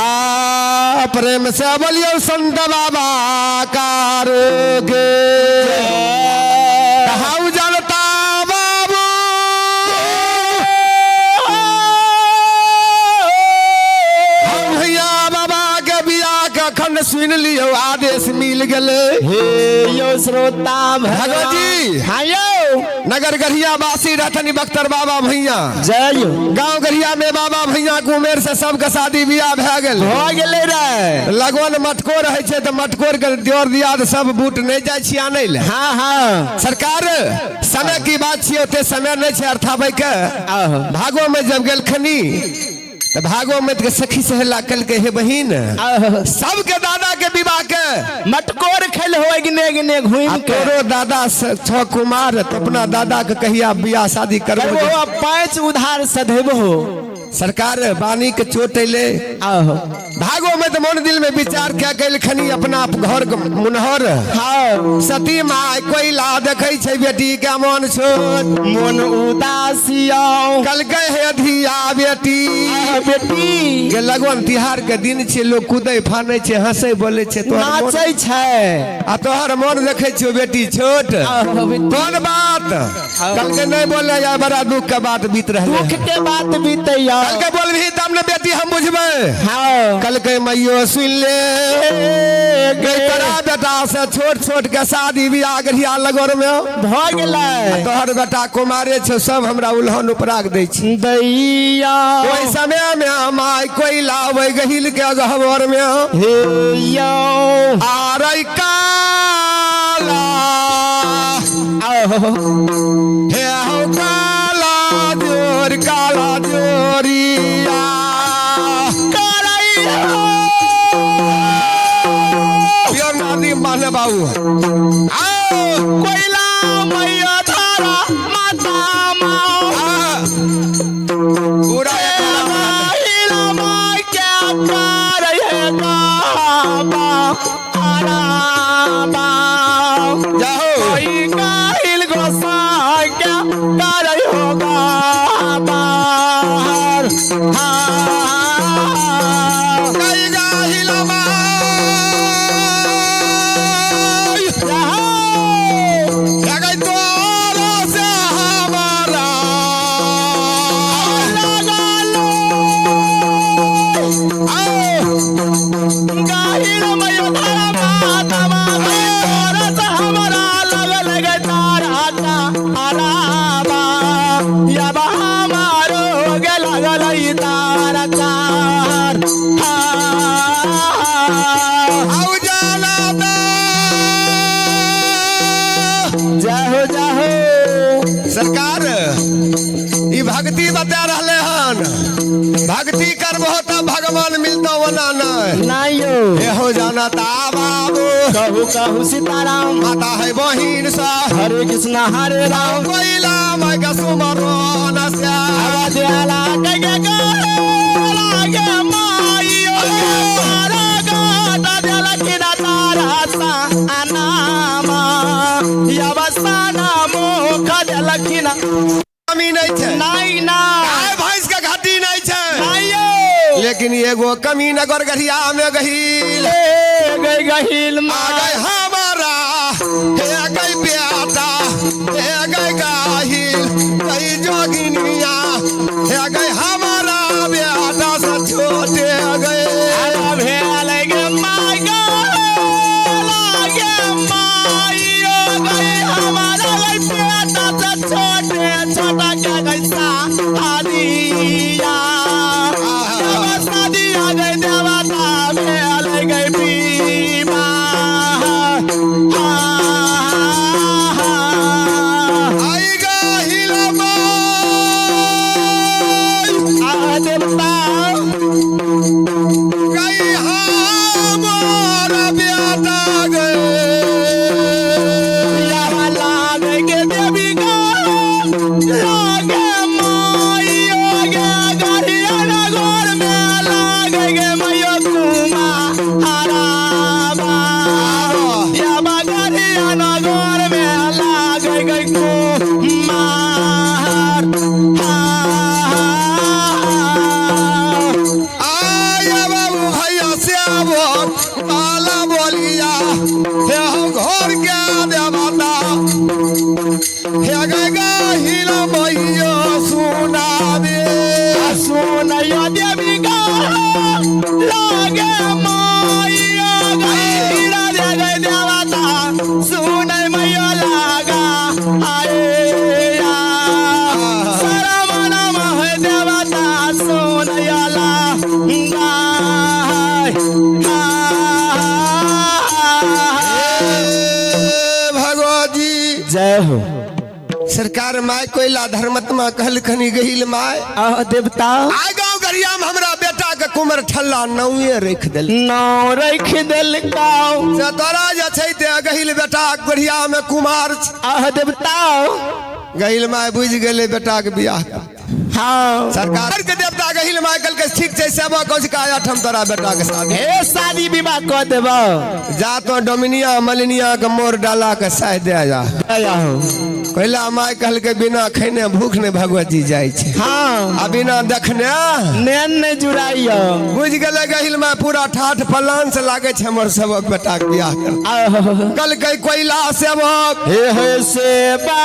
आ प्रेम से बोलियो संत बाबा कारोगे how जनता बाबू। हम भैया बाबा के बियाह के अखन सुन लियो, आदेश मिल गेलै। हे यो श्रोता भगवत जी। हाँ यो नगर गढ़िया वासी रहतनी बख्तर बाबा भैया। जय यो। गांव गढ़िया में बाबा भैया के उमेर से सबके शादी बियाह भए गेल। भऽ गेलै रे। लगन मटकोर रहै छै तऽ मटकोर के दियर दियाद सब बूट नहि जाइ छी आनै लए। हाँ हाँ। सरकार समय की बात छियै, ओते समय नहि छै अर्थाबै के। आहो। भागो में जब गेलखनी तऽ भागो में के सखी सहेला कहलकै, हे बहिन, आहो। सबके दादा के विवाह के मटकोर खेल हो गिने गिने घूम आ के। तोरो दादा छ कुमार, तऽ अपना दादा के कहिया बियाह शादी करबो? करबो आ 5 उधार सधेबो। सरकार बानी के चोट अयलै। आहो। भागो में तऽ मन दिल में विचार क्या कैलखनी अपना घर के मुनहर। हाँ। सती माय कोइला देखै छै बेटी के मन छोट, मन उदासिया। कहलकै, हे धिया बेटी, आह, बेटी के लगन तिहार के दिन छै, लोग कूदै फानै छै, हंसै बोलै छै, तोहर मोन- नाचै छै। आ तोहर मन देखै छियौ बेटी छोट। आह, बेटी। कोन बात? कहलकै, नहि बोले जाय, बड़ा दुख के बात बीत रहलै। दुख के बात बीतैया। कहलकै, बोलबही तब ने बेटी हम बुझबै। हाँ। कहलकै, मैयो सुन ले, गई तोरा बेटा से छोट छोट के शादी बियाह गढ़िया लगोर में भऽ गेलै। तोहर बेटा कुमारे छौ, सब हमरा उल्हन उपराग दै छै। दैया। ओहि समय में माय कोइला ओहि गहिल के गहबर में हे यौ। आरै काला। आहो। हे हो काला जोर काला जोरिया करैया। यो नादी माने बाबू आओ। कोइला मैया तारा माता माँ। आ, पूरा हिला माय के करैया बाबा आरामा। जाहो। कोई गाइल गोसाई के करैयो बाबा। हाँ। गई गाहिल माय। जाहो। लगै तोरो से हमारा। लगालो। आओ। गाइल मैया तारा माता माता तोरा से हमरा लगल गे तारा का आरामा। यब हमारो गे लगल ई तारा कार। हाँ। आउ जाना दा। जय हो जय हो। सरकार ई भक्ति बता रहले हन, भक्ति करबहो तब भगवान मिलतो, ओना नहीं। नहीं यो। एहो जाना ता बाबू। कहू कहू सीताराम। माता है बहिन सा। हरे कृष्णा हरे राम। कोइला my के सुमरन से। आवाज आला के गे गे लागे माई ओ गे तारा गाता देलखिन तारा सा अनामा। यवसाना मुख देलखिन। कमी नहीं छै। नहीं ना। गाय भैंस के घाटी नहीं छै। नहीं यो। लेकिन एगो कमी नगर गढ़िया में गहील। ए गई गहिल आ माँ। गए हमारा हे गई बेटा हे गई गाहिल गई जोगिनिया हे गई हमारा बेटा से छोटे गए। भेल गे माय गे लागे माई ओ गई हमारा गई बेटा से छोटे छोटा के गई शादिया। जब शादिया गई देवता भेल गई विवाह। आई गाहिल माय। सेवक बाला बोलिया हे हो घर के देवता हे गे गहिल मैयो सुनाबे। सुनयो देवी गा लागे माइयो गई राजा गई देवता सुनय मैयो लागा आए सरमन मह देवता सुनयो लागा। हे भगवती जय हो। सरकार my कोयला धर्मत्मा कहलखनी गहिल my आह देवता आइ गाँव गरिया में हमरा बेटा के कुमर ठल्ला नौए रख देल नाव रख देलकाओ। से तोरा जे छै ते गहिल बेटा गरिया में कुमार छै। आह देवता गहिल my बुझि गेलै बेटा के बियाह। हाँ सरकार के देवता गहिल my कहलकै ठीक छै सेवा कौशिका आठम तोरा बेटा के शादी हे शादी विवाह कऽ देबो। जा तो डोमिनिया मलिनिया के मोर डाला के साह दे जा। हो कोयला my कहलकै बिना खैने भूख नहि भगवती जाइ छै हाँ आ बिना देखने नैन नहीं जुड़ाइयो। बुझि गेलै गहिल my पूरा ठाठ पलान से लागै छै हमर सबक बेटा के बियाह कर। कहलकै कोयला सेवक हे हे सेवा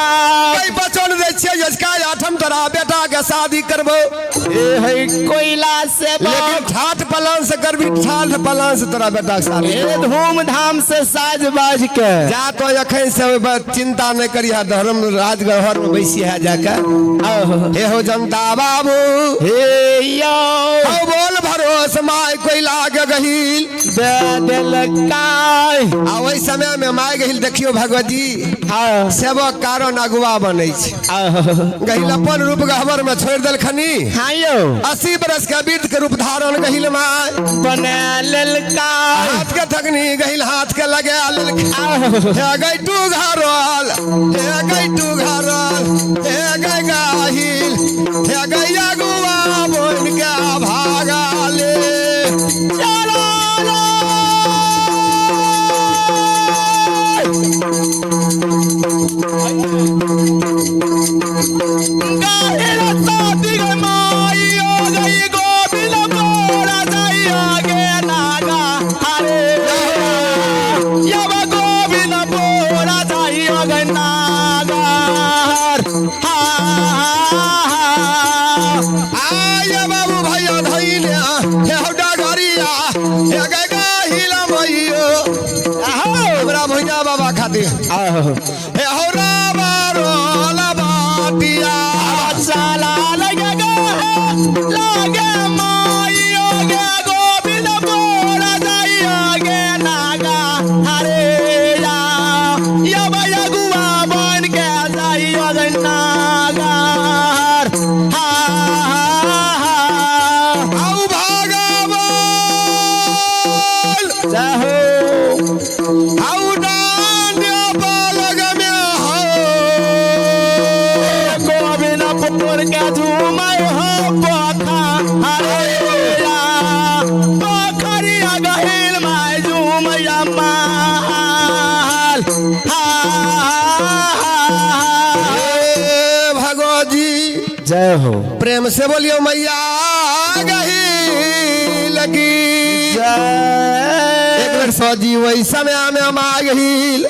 कई बचन दै छियै अजुका आठम तोरा बेटा के शादी करबो हे हे कोयला सेवा लेकिन ठाठ पलान से करबी ठाठ पलान से तोरा बेटा के शादी हे धूमधाम से साज बाज के जा तो अखन से ओहि पर चिंता नहीं करिहा धर्म राजगहर में बैसी है जाके। हे हो जनता बाबू हे यो हो बोल भरोस my कोयला के गहिल दे देलकाय। आ ओहि समय में my गहिल देखियो भगवती हाँ सेवक कारण अगुआ बनै छै। गहिल अपन रूप गहबर में छोड़ि देलखनी हाँ यो 80 बरस के वृद्ध के रूप धारण गहिल my बना लेलकाय। हाथ के थकनी गहिल हाथ के लगा लेलखिन। हे गई टू घरल हे गई टू घरल हे गई गाहिल हे गई अगुआ बन के भागा ले। चलो गाहिल शादी गई माइयो गई गोविंद बोरा जाइयो गे नागा हरे यब गोविंद बोरा जाइयो गे नागार। हा आय बाबू भैया धैले हे हौडा घरिया हे गई गाहिल मैयो हमरा भैया बाबा खातिर हे हौरा बारोल बाटिया चला लगे गे लगे माइयो गे गोविंद बोरा जाइयो गे नागा हरे या यब अगुआ बन के जाइयो गे नागार। हा आउ भागवान जय हो आउ डांड पलग में हो गोविंद पुर के झूमय हो पोखा हरे या पोखरिया गहिल my झूमया माल। हा हे भगवती जय हो। प्रेम से बोलियो मैया गहिल की जय एक बेर सजी वही समय में मागहिल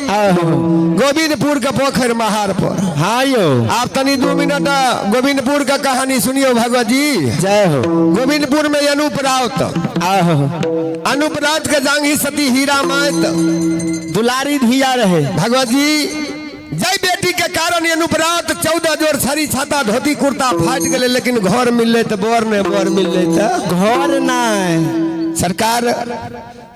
गोविंदपुर के पोखर महार पर। हाँ यो आप तनी 2 मिनट गोविंदपुर का कहानी सुनियो भगवत जी। जय हो। गोविंदपुर में अनूप राउत अनूप राउत के जांगी सती हीरा मात दुलारी धिया रहे। भगवत जी जय बेटी के कारण अनूप राउत 14 जोर छड़ी छाता धोती कुर्ता फाट गए लेकिन घर मिलले तो बर ने बर मिलले तो घर नहीं। सरकार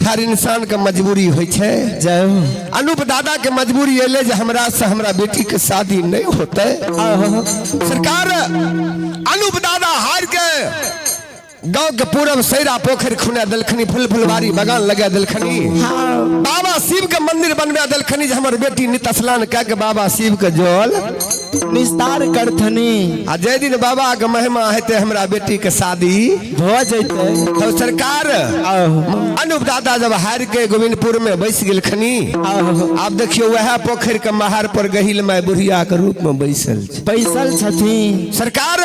हर इंसान के मजबूरी होइ छै। जय हो। अनूप दादा के मजबूरी एले जे हमरा से हमरा बेटी के शादी नहीं होते। सरकार अनूप दादा हार के गांव के पूरब सैरा पोखर खुना दलखनी फूल फुलवारी बगान लगा दलखनी बाबा शिव के मंदिर बनवा दलखनी जे हमर बेटी नित स्नान कए के बाबा शिव के जल निस्तार करथनी आ जे दिन बाबा के महिमा हेतै हमरा बेटी के शादी भ जैतै। तो सरकार अनूप दादा जब हार के गोविंदपुर में बैस गेलखनी आब देखियो वएह पोखरि के महार पर गहिल माय बुढ़िया के रूप में बैसल छै। बैसल छथिन। सरकार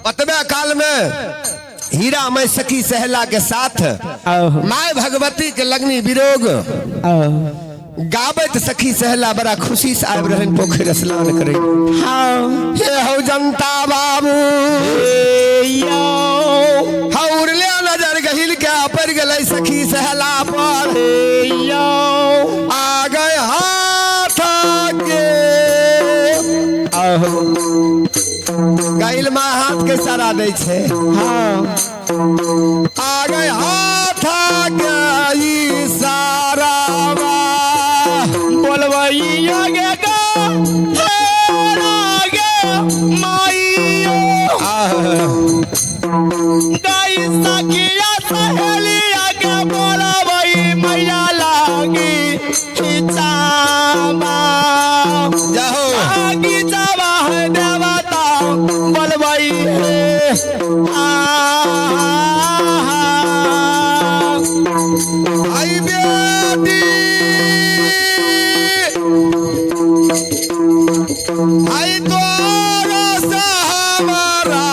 ओतबे काल में हीरा मैं सखी सहला के साथ आहो। माय भगवती के लगनी विरोग आहो। गाबत सखी सहला बड़ा खुशी से आबि रहन पोखरि स्नान करे। हाँ। हे हौ जनता बाबू, यौ। हौ उड़ले नजर गहिल के पड़ गेलै सखी सहला पर। यौ। आ गए हाथ के। आहो। गहिल माँ हाथ के सारा दै छै। हाँ। आ गए हाथ के इशारा बोलबैया गे गा हे गे माइयो। गाई सखिया सहेलिया के बोलबई मैया लागी खिचाबा। जाहो। आगी जावा है देवता बोलबई हे आ। आई बेटी आई तोरा से हमारा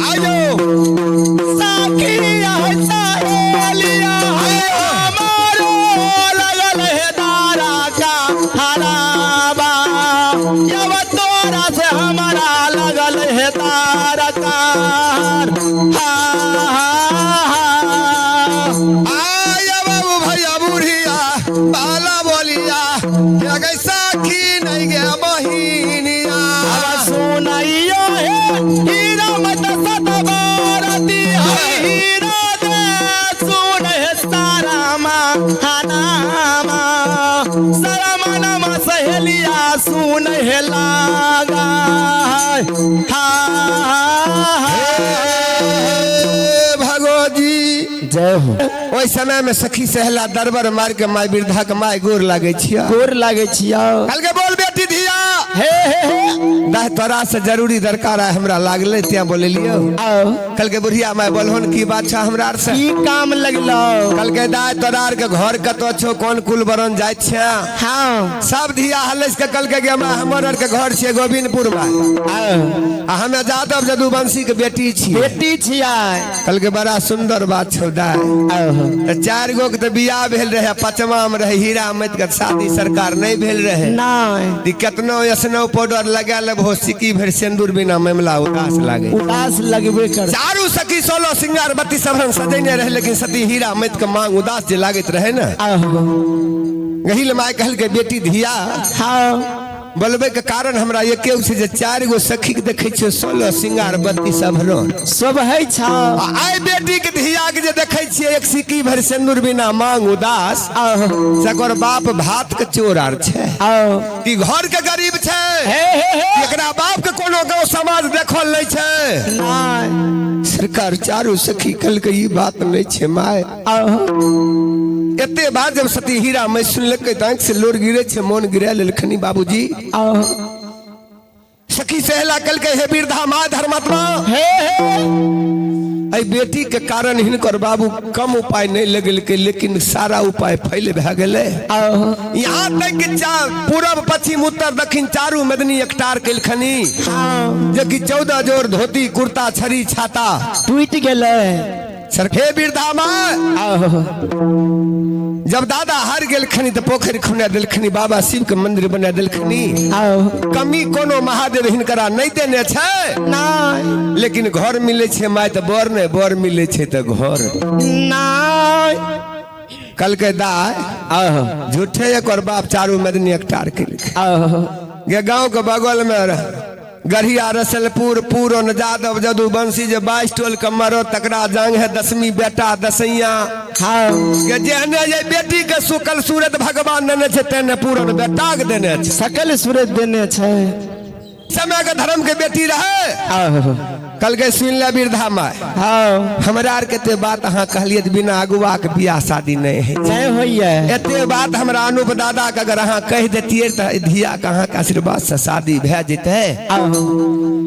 आयो सखिया सहेलिया है हमारो लगल है दारा का हराबा। जब तोरा से हमारा लगल है तारा कार। हा हा हा। आय बाबू भैया बुढ़िया बाला बोलिया क्या गई सखी नहीं गया बहिनिया। अब सुनाइयो हे हीरा मत सतबारती है हीरा दे सुन हे सारा मा हनामा। सारा मनमा सहेलिया सुन हे लागा। हा हे भगवती जय हो। ओहि समय में सखी सहला दरबर मार के माय वृद्धा के माय गोर लागे छिया। गोर लागे छिया। कल के बोल बेटी धिया। हे हे हे। दाह तोरा से जरूरी दरकार है हमरा लागले त्या बोले लियो। आओ। कल के बुढ़िया माय बोलहन की बात छा हमरा आर से। की काम लगलो। कल के दाय तोरा आर के घर कतो छो कोन कुल बरन जाय छे। हाँ। सब धिया हलस के कल के गे माय हमर आर के घर छे गोविंदपुर में। आओ। आ हमे जादव जदुवंशी के बेटी छी। बेटी छिया। कल के बड़ा सुंदर बात छौ दाय। आओ। त चार गो के त बियाह भेल रहे, पांचवा में रहे हीरा मत के शादी सरकार नहीं भेल रहे। नहीं। दी केतनो स्नो पाउडर लगा लेबहो सिक्की भर सिंदूर बिना मामला उदास लागे। उदास लगबे कर। चारू सखी सोलो सिंगार बत्ती सब सजेने रहे, लेकिन सती हीरा मत के मांग उदास जे लागत रहे ना। आहो। गहिल माय कहल के बेटी धिया। हाँ। बोलबे के कारण हमरा एके छै जे चार गो सखी के देखे छियै सोलो सिंगार बत्ती सब सब है छा। आ आई बेटी के धिया के जे देखे छियै एक सिक्की भर सिंदूर बिना मांग उदास। आहो। सकर बाप भात के चोर आर छै। आओ। कि घर के गरीब छै। हे हे हे। एकरा बाप के कोनो गांव समाज देखल नहीं छै। नहीं। सरकार चारू सखी कल के ई बात नहीं छै my. आहो। एते बार जब सती हीरा मैं सुनलकै तऽ आँखि से लोर गिरे छै, मोन गिरा लेलखनी बाबूजी। आहो। सखी सहला कल के हे वृद्धा माँ धर्मात्मा। हे हे। एहि बेटी के कारण हिनकर बाबू कम उपाय नहीं लगेलकै, लेकिन सारा उपाय फैल भए गेलै। आहो। यहाँ तक कि पूरब पश्चिम उत्तर दक्षिण चारू मेदनी एकटार केलखनी। हाँ। जे कि 14 जोड़ धोती कुर्ता छड़ी छाता टूट गेलै। सर हे वृद्धा माँ। आहो। जब दादा हार गेलखनी तऽ पोखरि खुना देलखनी, बाबा शिव के मंदिर बना देलखनी। आओ। कमी कोनो महादेव हिनकरा नहीं देने छै। नहीं। लेकिन घर मिले छै my तऽ बर नहीं, बर मिले छै तऽ घर नहीं। कल के दाय आहो। झूठे एक और बाप चारू मदनी एकटार केलकै। आहो। गे गांव के बगल में गढ़िया रसलपुर पूरन जादव जदुवंशी जे 22 टोल के मरो तकरा जांग है 10वीं बेटा दसैया। हाँ। गे जेहने जे बेटी के सुकल सूरत भगवान देने छै तेने पूरन बेटा के देने छै। सकल सूरत देने छै। समय के धर्म के बेटी रहे। आहो। कल के सुन ले वृद्धा माय। हाँ। हमरा आर के ते बात अहाँ कहलिए तऽ बिना अगुआ के बियाह शादी नहीं है। नहीं होइए। एते बात हमरा अनूप दादा के अगर अहाँ कह देतियै तऽ धिया के अहाँ के आशीर्वाद से शादी भए जेतै। आहो।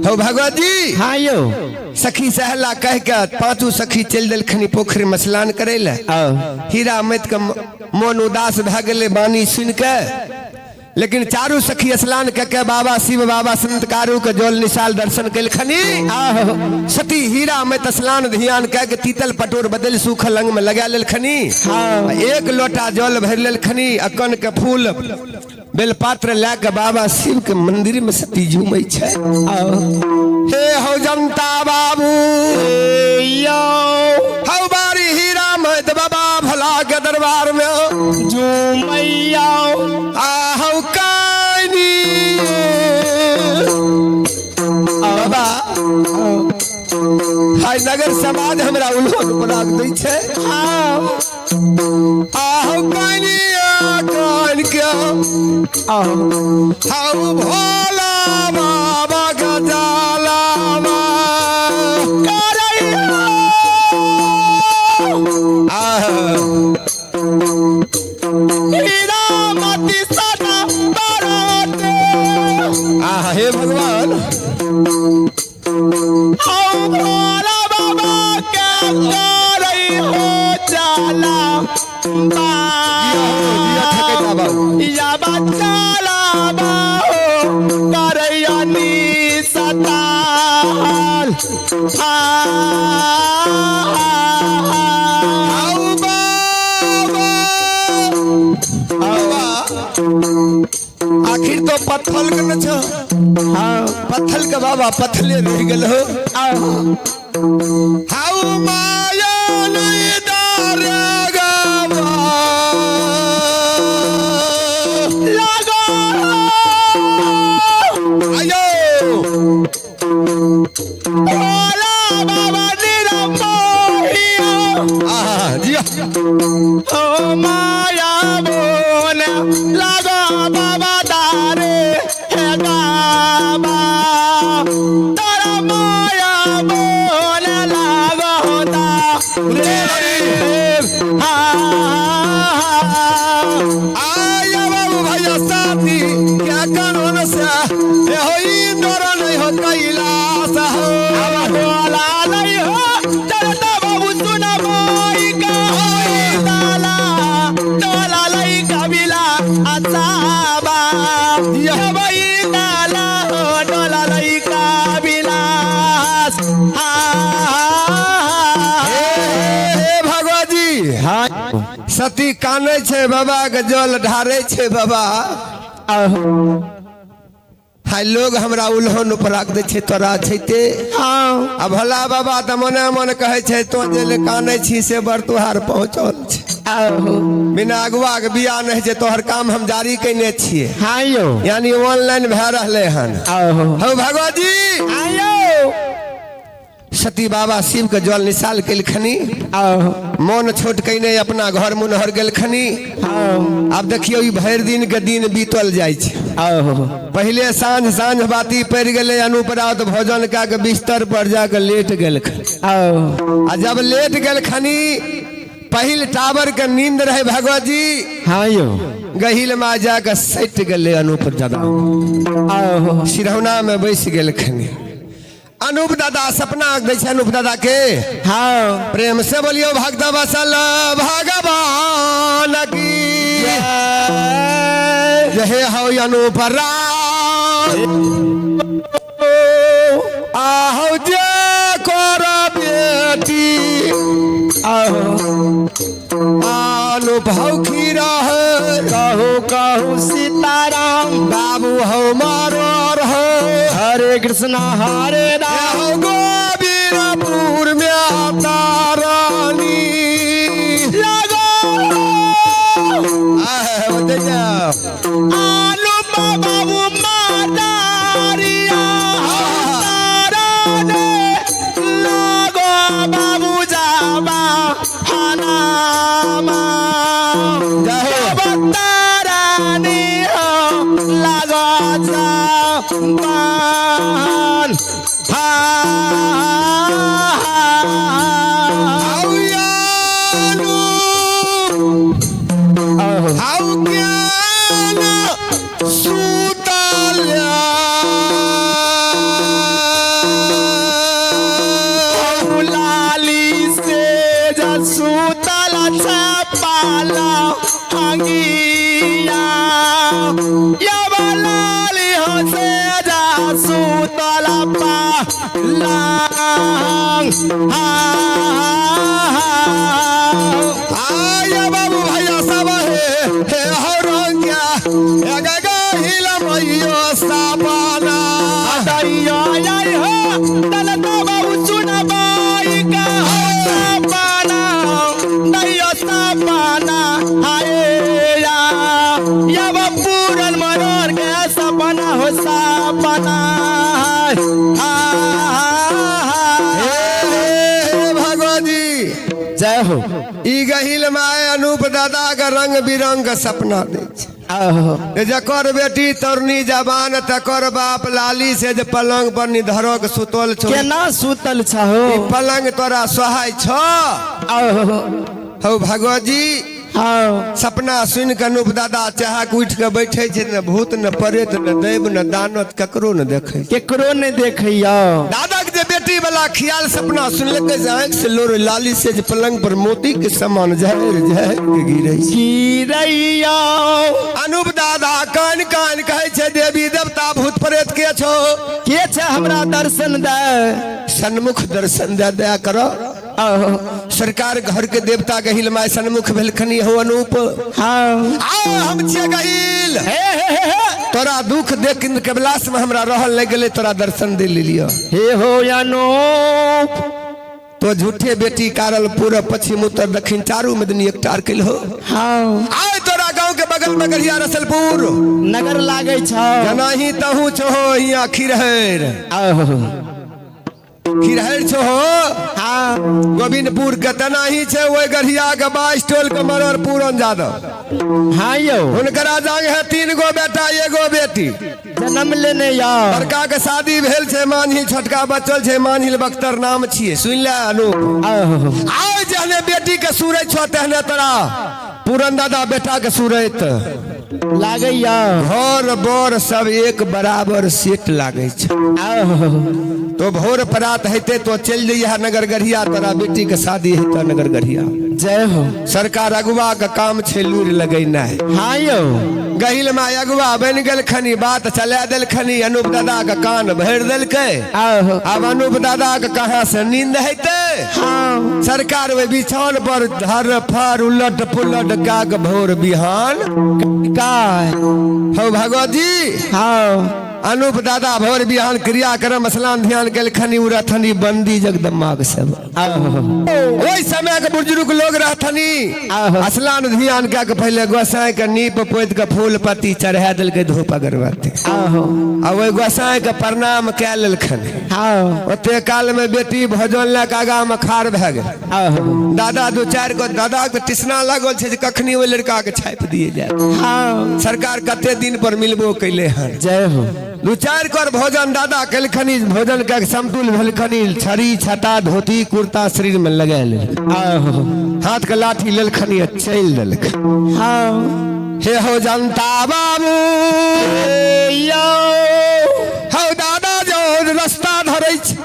हो भगवत जी। हाँ यौ। सखी सहला कह के पांचू सखी चलि देलखिन पोखरि में स्नान करे ले। आओ। हीरा मत के मोन उदास भए गेलै बानी सुन के। लेकिन चारू सखी स्नान के के बाबा शिव बाबा संत कारू के जल निशाल दर्शन केलखनी। सती हीरा में स्नान ध्यान कह के तीतल पटोर बदल सूखल अंग में लगा लेलखनी। एक लोटा जल भर लेलखनी, अकन के फूल बेलपात्र ला के बाबा शिव के मंदिर में सती झूमै छै। हे हो जनता बाबू यो हौ बारी हीरा में बाबा भला के दरबार में झूमैया। आहौ कानी बाबा हाय नगर समाज हमरा उल्होन बना दै छै। आहौ कानी कान के हौ भोला बाबा के जाला हीरामती सदा बरते। आह हे भगवान हौ भोला बाबा के करई हो जाला बा। या बच्चा बाहो करैया नी सताल। हौ बाबा बाबा आखिर तो पत्थल के न छो। पत्थल के बाबा पत्थले रह गेल हो। हौ माया नहीं दारे गावा लगो आयो भोला बाबा निरमोहिया। आहा जिया ओ माया बोल लगो बाबा दारे हे गाबा। तारा माया बोल लगो दारे। आया बाबू भैया साथी क्या कानून से ए होई डर नहीं हो कैलाश हो। भोला नहीं हो चलता बाबू सुना माई का ताला टोला लई कबिला अचाबा। यह भाई ताला हो डोला लई कबिला। हे भगवती सती कानै छै बाबा के जल ढारे छै बाबा। हाय लोग हमरा उल्हन उपराक दै छै तोरा छैते। आ भोला बाबा तऽ मने मन कहै छै तो जे ले कानै छी से बड़ तोहार पहुँचल छै। बिना अगुआ के बियाह नहि छै तोहर काम हम जारी कयने छियै, यानी ऑनलाइन भए रहलै हन। हौ भगवती सती बाबा शिव के जल निशाल केलखनी, मन छोट कयने अपना घर मुनहर गेलखनी। आब देखियौ ई भरि दिन के दिन बीतल जाइ छै। पहिले साँझ साँझ बाती पड़ि गेलै, अनूप राउत भोजन कए के बिस्तर पर जाके लेट गेलखन। आ जब लेट गेलखनी पहिल टावर के नींद रहे भगवती गहिल में जाके सटि गेलै अनूप दादा, सिरौना में बैस गेलखनी। अनूप दादा सपना दै छै अनूप दादा के। प्रेम से बोलियो भक्त बसल भगवान की जय हो अनूप राम। आहौ जे कर बेटी अनूप हौ खीरा कहू कहू सीताराम बाबू हौ मारो हो। हरे कृष्णा हरे राम गोविंदपुर में तारानी लगो आलू बाबू मादारिया ताराने लगो बाबू जाबा हनामा तारानी हो लगो जाबान। लाली से जसूतल छपाला हंगिया या वाला पालंग हा। आय बाबू भैया सब हे हे हो रंगिया हे गे गहिल मैयो सपना। दैया आई हो दल तो बाबू सुनबाई का हो सपना दैया सपना हाय या या पूरन मरोर के सपना हो सपना हा। हे हे भगवती जय हो। ई गहिल माय अनूप दादा के रंग बिरंग के सपना दै छै। आहो जकर बेटी तरनी जवान तकर बाप लाली से जे पलंग पर निधरक सुतल छौ। केना सुतल छहो? ई पलंग तोरा सोहाय छौ? आहो हौ भगवती। हाँ। सपना सुन के अनूप दादा चाह के उठि के बैठे छै, ने भूत ने प्रेत ने दैव ने दानव ककरो ने देखै। केकरो ने देखैया। दादा के जे बेटी वाला ख्याल सपना सुनलकै से आंखि से लोर लाली से जे पलंग पर मोती के समान झहर झहर के गिरै छै। गिरैया। अनूप दादा कान कान कहै छै देवी देवता भूत प्रेत के छौ? के छै हमरा दर्शन दे? सन्मुख दर्शन दे दया करो। आहो सरकार घर के देवता गहिल माय सन्मुख भेलखनी हो अनूप। हाँ। आओ हम छियै गहिल। हे हे हे हे। तोरा दुख देख कैलाश में हमरा रहल नहि गेलै, तोरा दर्शन दे लेलियो। हे हो अनूप। तो झूठे बेटी कारल पूरब पश्चिम उत्तर दक्षिण चारू में एकटा आर कैल हो। हाँ। आय तोरा गांव के बगल में गढ़िया रसलपुर नगर लागै छौ। जनाही तहु छहो हिया खिरहर। आहो खिरहर छहो। हाँ। गोविंदपुर के तेनाही छै ओहि गढ़िया के 22 टोल के मरर पूरन यादव। हाँ यौ। हुनकरा जांग है 3 गो बेटा 1 बेटी। जन्म लेने यौ। बड़का के शादी भेल छै मानहिल, छोटका बचल छै मानहिल बख्तर नाम छियै। सुन ले अनूप। आहो आय जहने बेटी के सूरज छौ तेहने तोरा पूरन दादा बेटा के सूरत लागैया। घर बर सब एक बराबर सेट लागै छै। आहो तो भोर परात हेते तो चलि जइहा नगर गढ़िया, तोरा बेटी के शादी हेतै नगर गढ़िया। जय हो। सरकार अगुआ के काम छै लूरि लगेनाइ। हाँ यौ। गहिल माय अगुआ बनि गेलखनी, बात चला देलखनी, अनूप दादा के कान भरि देलकै। आहो आब अनूप दादा के कहाँ से नींद हेतै? हाँ। सरकार ओहि बिछान पर धर फर उलट पुलट का के भोर बिहान का। हौ भगवती। हाँ। अनूप दादा भोर बिहान क्रियाक्रम स्नान ध्यान केलखनी, उ रहथनी बंदी जगदम्बा के सेवा। आहो ओहि समय के बुजुर्ग लोग रहथनी आहो। स्नान ध्यान कए के पहले गोसाई के नीप पोति के फूल पत्ती चढ़ा देलकै धूप अगरबत्ती। आहो आ ओहि गोसाई के प्रणाम कए लेलखन। हाँ। ओते काल में बेटी भोजन लए के आगा में खाड़ भए गेल। आहो दादा 2-4 गो दादा के तिसना लागल छै जे कखनी ओहि लड़का के छापि दिए जाए। हाँ। सरकार कते दिन पर मिलबो कैले हन। जय हो। 2-4 कर भोजन दादा केलखनी, भोजन के समतुल भेलखनी, छड़ी छाता धोती कुर्ता शरीर में लगा लेल। आहो हाथ के लाठी लेलखनी आ चलि देलक। हाँ। हे हो जनता बाबू यौ। हौ दादा जो रस्ता धरै छै।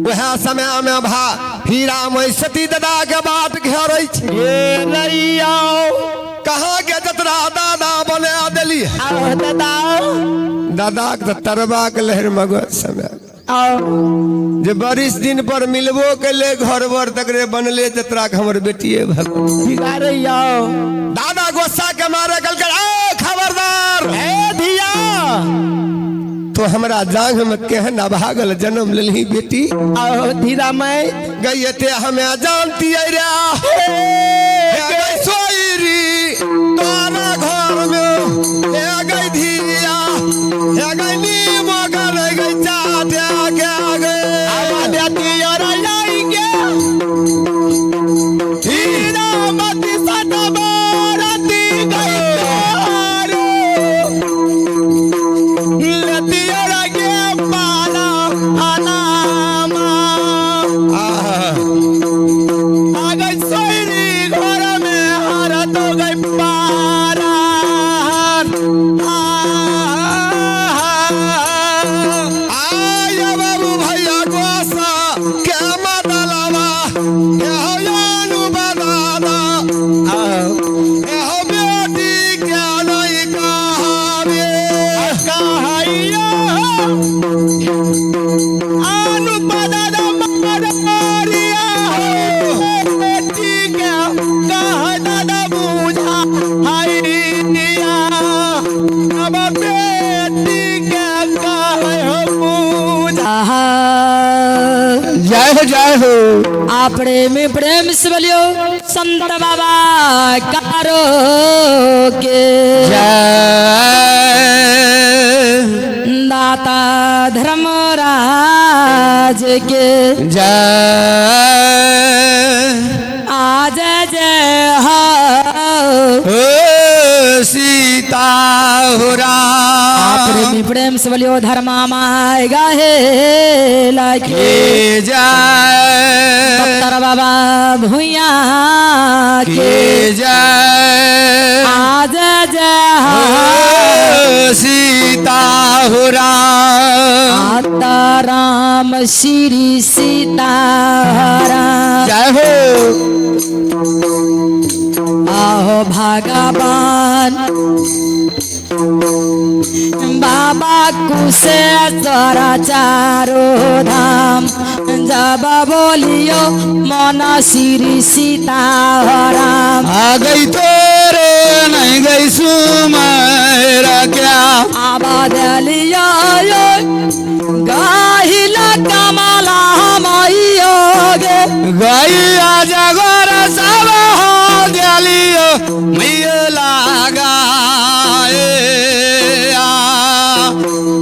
वएह समय में भा हीरा मई सती दादा के बाट घेरै छै। हे रैया। कहाँ के जतरा दादा बना देली। आहो दादा। दादा के तरबा के लहर मगर समय आओ जे बारिश दिन पर मिलबो के घर बर तकरे बनले जतरा के हमर बेटिए भगवान बिगाड़ैया। दादा गुस्सा के मारे कहलकै ए खबरदार ए धिया। तो हमरा जांघ में केहन अभागल जन्म लेलही बेटी। आओ धीरा मैं गई ते हमें जानती रे गई सोईरी तोरा घर में हे गई धिया हे गई नीम गर गई चाटे के गए हीरा मती सतबारती गई तोरो लतिया गे पाला अनामा। आ गई सोईरी घर में हर तो गई पारा। आहा। जय हो जय हो। आ प्रेम प्रेम से बोलियो संत बाबा कारो के जय दाता धर्मराज के जय। आज जय हो ओ सीता हो राम। प्रेमी प्रेम से बोलियो धर्मा my गाहे लाखे के जय। पत्थर बाबा भुइया के के जय। आज जय हो ओ सीता हो राम। आता राम श्री सीता राम। जय हो। आहो भगवान बाबा कुशेश्वर चारो धाम जब बोलियो मन श्री सीता राम। आ गई तोरे नहीं गई सुमेरा क्या। आवाज लियो गाहिला कमला मैयो गे। गैया जगोर सब हो दिलियो मैया लगा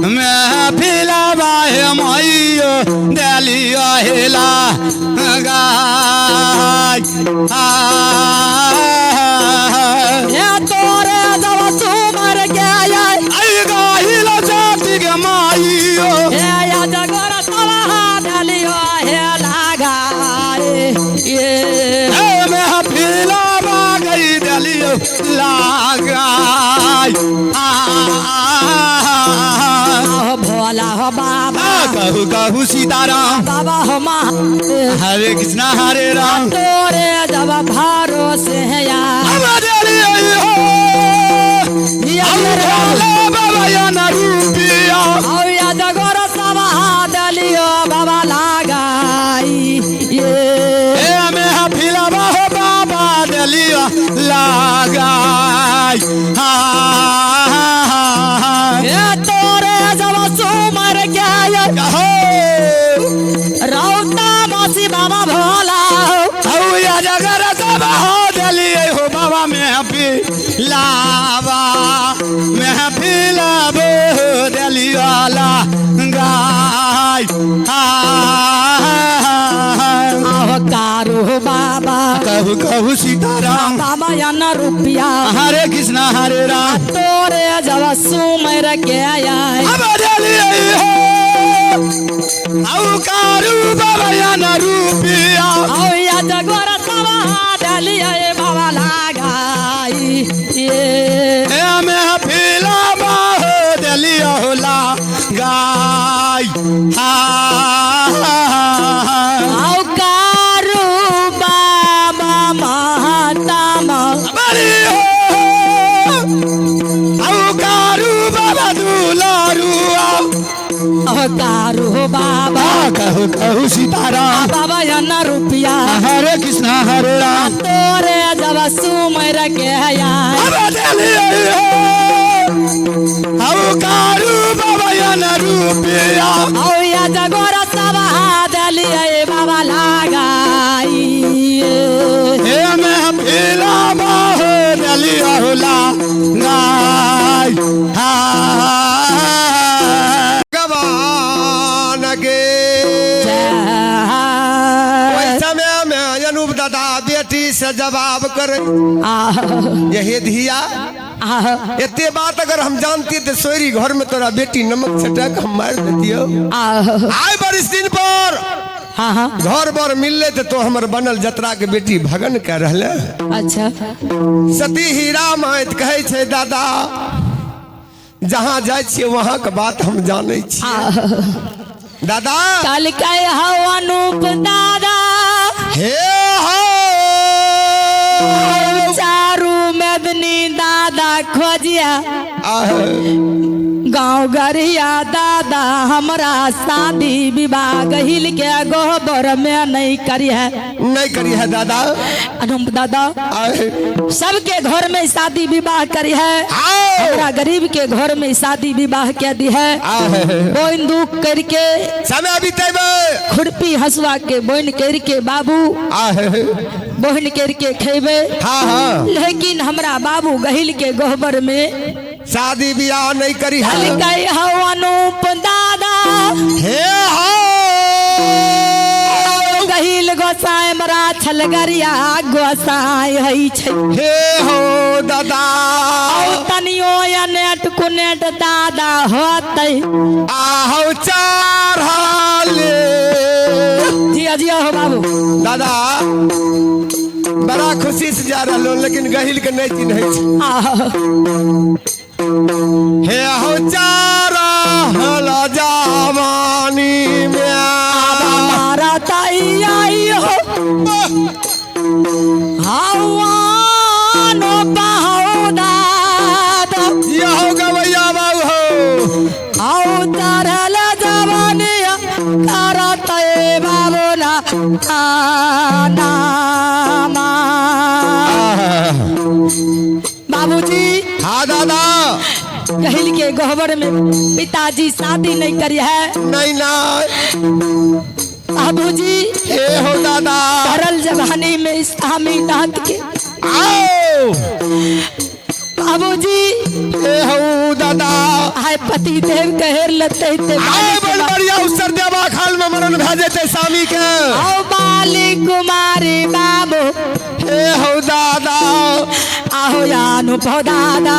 मैं फिला बाहे मैयो दिलियो हेला गाय। हे तोरे जब सुमर गया आई गाहिला जाति के माइयो। हे या जगोर सब दिलियो हे लगाए ये। मैं फिला बा गई दिलियो लगाय। आहो भोला हो बाबा कहू कहू सीताराम बाबा हो महादेव। हरे कृष्णा हरे राम। तोरे जब भरोसे है यार। अब दिलियो हो भोले बाबा या न रूपिया। औ या जगोर सब दिलियो बाबा लगाई ये। ए मैं फिला बा हो बाबा दिलियो लगाय। हे तोरे जब सुमर गया कहो रौता मासी बाबा भोला। औया जगर सब हो दिलियो हो बाबा मैं फिलावा मैं फिलाबो दिलियो लगाय। आहो कारू बाबा कहू कहू सीताराम बाबा या न रुपया। हरे कृष्णा हरे राम। तोरे जब सुमर गया अब दिलियो हो औ कारू बाबा या न रूपिया। औ या जगोर सब दिलियो बाबा लगाई ये। ए मैं फिला बाहो दिलियो लगाय। औ कारू बाबा महात्मा बड़ी हो औ कारू बाबा दुलारुआ। औ कारू बाबा कहू कहू सीताराम बाबा या न रुपया। हरे कृष्णा हरे राम। तोरे जब सुमर गया अब दिलियो हो औ कारू बाबा या न रूपिया। औ या जगोर सब दिलियो बाबा लगाई। हे मैं फिला बाहो दिलियो लगाय। भगवान के जय। समय में अनूप दादा बेटी से जवाब कर आह यही धिया आह एते बात अगर हम जानती तो सोरी घर में तोरा बेटी नमक छटक हम मार देतियो। आह आए बरिस दिन पर हाँ हाँ घर पर मिलले तो हमर बनल जतरा के बेटी भगन कर रहले। अच्छा सती हीरा माइत कहै छै दादा जहाँ जाइ छियै वहाँ के बात हम जानै छियै। दादा कल के हो अनूप दादा हे हो चारू मेदनी दादा खोजिया आह। गाँव गरिया दादा हमरा शादी विवाह गहिल के गोबर में नहीं करी है। नहीं करी है दादा। अनुप दादा आए। सबके घर में शादी विवाह करी है, आओ। हमरा गरीब के घर में शादी विवाह के दी है। आए। बोइन दुख करके समय बीतेबे। खुरपी हसुआ के बोइन करके बाबू आए। बोइन करके खेबे। हाँ हाँ। लेकिन हमरा बाबू गहिल के गोबर में शादी ब्याह नहीं करी है। हलकै हौ अनूप दादा। हे हो गहिल गोसाई मरा छलगरिया गोसाई है छै। हे हो दादा। औ तनियो अनेट कुनेट दादा होतै। आहो चार हाले। जिया जिया हो बाबू। दादा बड़ा खुशी से जा रहा, लेकिन गहिल के नहीं चिन्है छै। आहो हे हो चारा हला जवानी में मारा ताई आई हो हवानो बहाओ दादा। यहो गवैया बाबू हो। आओ तरल जवानिया करतै बाबू ना नामा। बाबूजी। हाँ दादा। गहिल के गोबर में पिताजी शादी नहीं करी है। नहीं ना बाबूजी। हे हो दादा। भरल जवानी में स्वामी नाथ के। आओ बाबूजी। हे हो दादा। आय पति देव कहेर लते ते आए बल बढ़िया अवसर देवा खाल में मरण भए जेतै स्वामी के। आओ बाली कुमारी बाबू। हे हो दादा। आहो यानु भो दादा।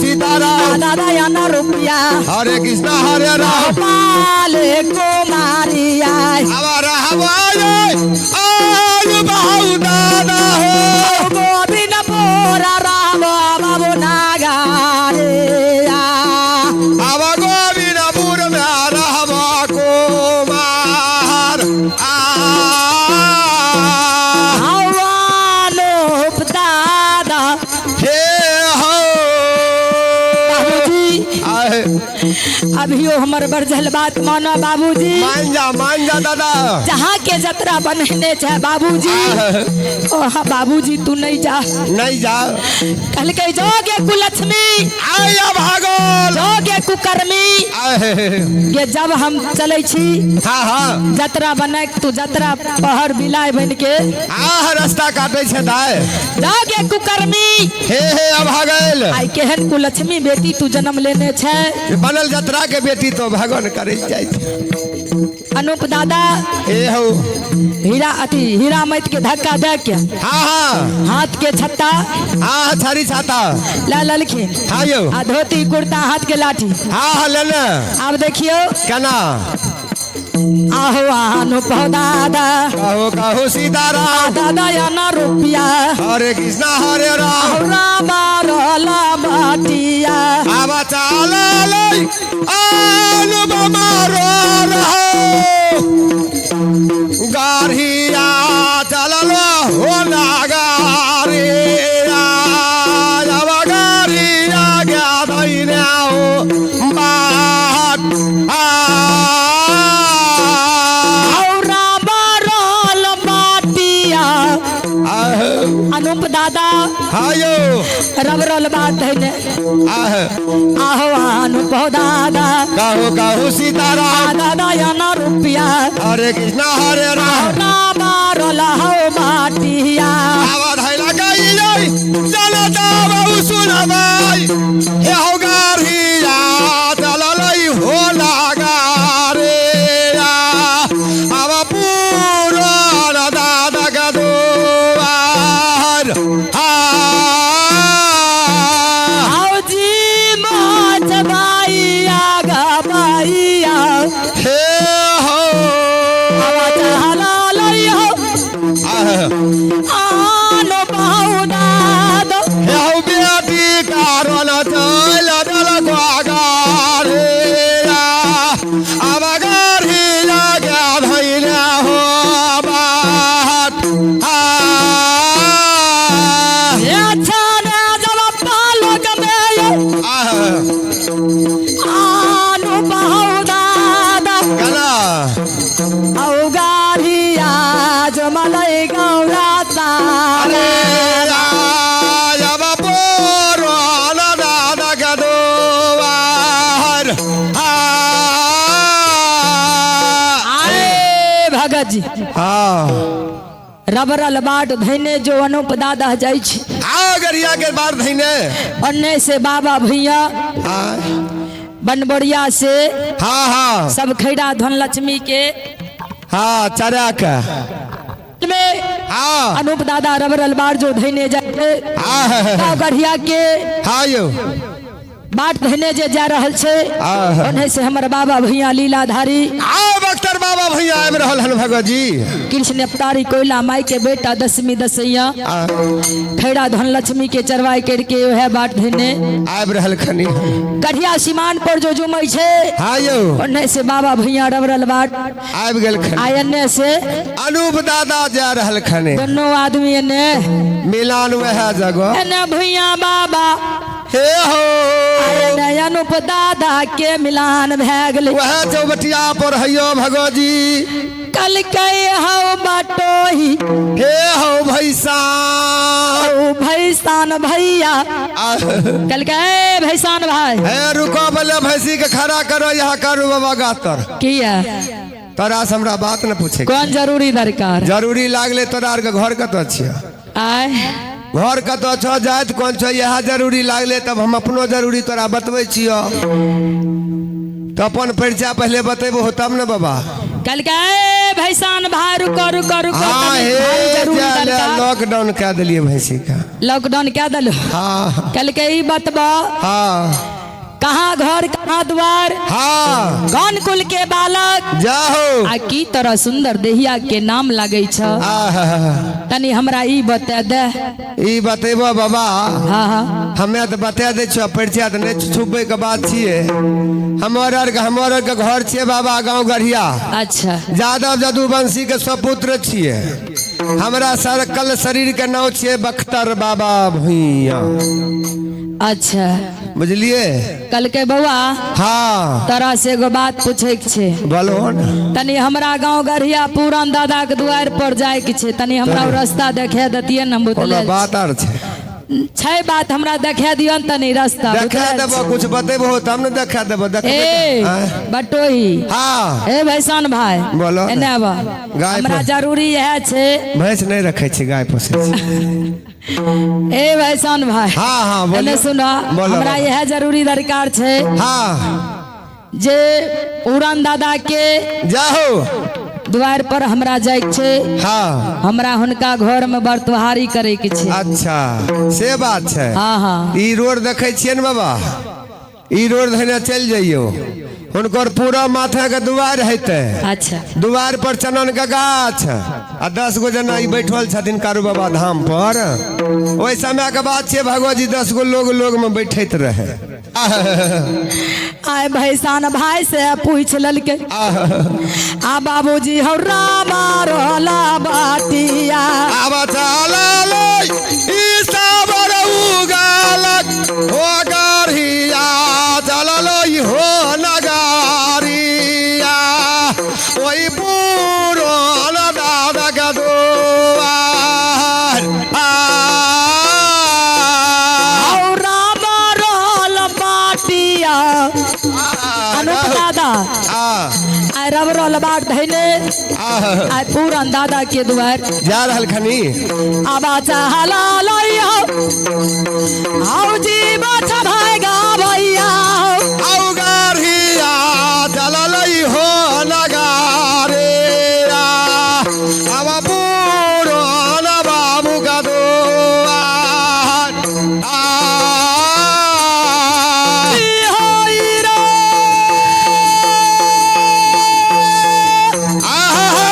सीताराम। दादा याना रुपया। हरे कृष्णा हरे राम। बाले कुमारी आय। हमारा हवाए आयु बहु दादा हो। गोविंद पोरा राम बाबू नागारे आ। आवा गोविंदपुर में रहवा कुमार आ। आवानोप दादा। हे हो बाबूजी। आए। अभियो हमर बरझल बात मानो बाबूजी। मान जा दादा। जहाँ के जतरा बनने छे बाबूजी। ओ हाँ बाबूजी तू नहीं जा। नहीं जा। कहलकै जोगे कुलक्ष्मी। आया भागल। जोगे कुकर्मी। आए। ये जब हम चलै छी। हाँ हाँ। जतरा बना तू जतरा पहर बिलाय बन के। आह रास्ता काटे छे दाय। जोगे कुकर्मी। हे हे अभागल। आई केहन कुलक्ष्मी बेटी तू जन्म लेने छे। बनल जतरा के बेटी तो भगवान करे जाय। अनूप दादा। हे हो हीरा अति हीरा मैत के धक्का दे के। हाँ हाँ। हाथ के छत्ता। हाँ छड़ी छाता। ला ललखिन। हाँ यो। आ धोती कुर्ता हाथ के लाठी। हाँ हाँ ले ले। अब देखियो। केना। आहो अनूप दादा। कहो कहो सीताराम। दादा याना रुपया। हरे कृष्णा हरे राम। राम रोला माटिया। आवा चाला लई अनुपम रो रहो। गारिया चलल हो नागारिया। आवा गारिया गया धैर्य हो बाट आ। अनूप दादा। हाँ यो। रबरल बात है ने। आह। आहो अनूप दादा। कहो कहो सीताराम। दादा याना रुपया। हरे कृष्णा हरे राम। राम रोला हो माटिया। आवा धैला गई जाई चलो दाऊ सुनबाई। हे हो गारिया चललई हो नागारे। आवा पूरा दादा का दोवार। आओ जी माच बाइया गा बाइया। हे हो। आवा चहल औ गाढ़िया जमलै गौरा अरे तारा। राजब पुरान दादा के दुआर। आए भगत जी हाँ रबरल बाट धैने जो अनूप दादा जाइ छै आ गरिया के बार धैने अन्ने से बाबा भैया हाँ बनबड़िया से हाँ हाँ सब खैरा धन लक्ष्मी के हाँ चरा के में हाँ अनूप दादा रबरल बार जो धैने जाइ छै हाँ गढ़िया के हाँ यौ बाट धैने जे जा रहल छै आहा। ओन्ने से हमर बाबा भैया लीलाधारी आ बख्तर बाबा भैया आबि रहल हन भगवत जी कृष्ण अवतारी कोयला माई के बेटा दशमी दसैया आ, खैरा धन लक्ष्मी के चरवाई करके वह बाट धैने आबि रहल खनी गढ़िया सीमान पर जो जुमै छै हाँ यौ ओन्ने से बाबा भैया रबरल बाट आबि गेल खनी आ एन्ने से अनूप दादा जा रहल खने दोनों आदमी एने मिलान वह जगह एने भैया बाबा हे हो एने अनूप दादा के मिलान भए गेलै वह चौबटिया पर हइयो भगवत जी कल के हौ बटोही हे हो भैसा हौ भैसान भैया कल के ए भैसान भाई हे रुको बोले भैंसी के खड़ा करो यहाँ करू बाबा गातर किया तोरा से हमरा बात न पूछे कौन जरूरी दरकार जरूरी लागले तोरा आर के घर कतऽ छियै आय घर कतऽ छौ जाइत कोन छौ इएह जरूरी लागले तब हम अपनो जरूरी तोरा बतबै छियौ तऽ अपन परिचय पहिले बतेबो तब ने बाबा कल के ए भैसान भाई रुको रुको रुको हाँ तनी हे भारी जरूरी दरकार लॉकडाउन कए देलियै भैंसी के लॉकडाउन क्या दलो हाँ कल के ई बतबा हाँ कहाँ घर कहाँ द्वार हाँ कौन कुल के बालक जाहो आ की तरह सुंदर देहिया के नाम लागै छ आहा, तनी हमरा ई बता दे ई बतेबो बाबा हाँ हाँ हमे तऽ बता दै छियौ परिचय तऽ नहि छुपबै के बात छियै हमर आरके घर छियै बाबा गाँव गढ़िया अच्छा जादव जदुवंशी के सपुत्र छियै हमरा सर कल शरीर के नाम छियै बख्तर बाबा भुइया अच्छा बुझलिए कल के बौआ हाँ तोरा से एगो बात पूछे के छै बोलो ने तनी हमरा गांव गढ़िया पूरन दादा के दुआर पर जाय के छै तनी हमरा उ रास्ता देखे दतियै ने हम कोनो बुतले बात आर छै छै बात हमरा देखे दियन तनी रास्ता देखा बुतले देबो कुछ बतेबो तब ने देखा देबो देखबे ए आँय? बटोही हाँ ए भैसान भाई बोलो ने। एने आबा गाय हमरा पर- जरूरी इएह छै भैंस नहीं रखे छी गाय पोसै छी ए भैसान भाई हाँ हाँ बोलो एने सुनो बोलो, हमरा बोलो। इएह जरूरी दरकार छै हाँ जे उड़न दादा के जाहो द्वार पर हमरा जाय के छै हाँ हमरा हुनका घर में बरतुहारी करे के छै अच्छा से बात छै हाँ हाँ ई रोड देखै छियै ने बाबा ई रोड धने चलि जइयौ हुनकर पूरा माथा के दुआर हेतै अच्छा दुआर पर चनन के गाछ आ 10 गो जना ई बैठल छथिन कारू बाबा धाम पर ओहि समय के बात छियै भगवत जी 10 गो लोग लोग में बैठैत रहे आय भैसान भाई से पूछ ललके आ बाबूजी हो रामा रोला बाटिया आब चलल ई साबर उगालक हो गढ़िया चलल हो नगारिया ओहि पुरान दादा के दुआर आ औ रामा रोल बाटिया अनुप दादा आ आय रब रोल बाट धैने आ आय पूरन दादा के दुआर जा रहल खनी आबा चाहला लइयो हौ जी बाछा भाई गावैया औ गाढ़िया चलल हो नगारे अब पुरान बाबू का दुआर आ होई रे आहो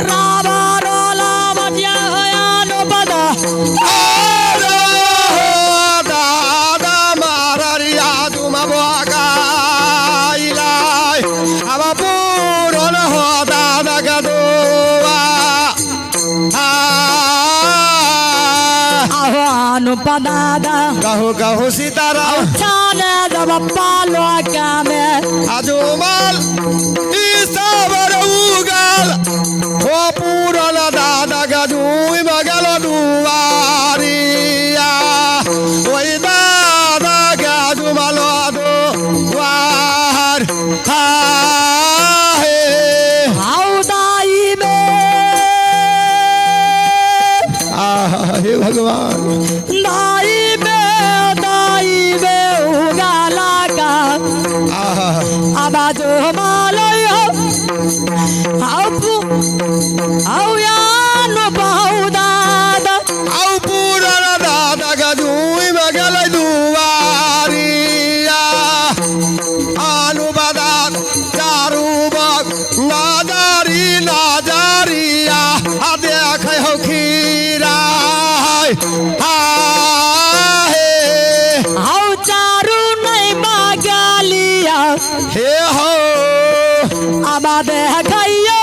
रामा रोला बजिया होया नो बदा आरो दादा मारिया तुम गाइलाई अब पुरान हो दादा का दुआर आ आहो अनुप दादा कहू कहू सीताराम छाने जब पालो कामे अजुमल ई सब आओ आओ यानो बहु दादा। आउ पूरन दादा गजुई में गेलै दुआरिया। आनु बदा चारू बग नाजारी नाजारिया आ देखै हो खीरा हा हे। आओ चारू नहीं बागलिया हे हो आबा देखैयो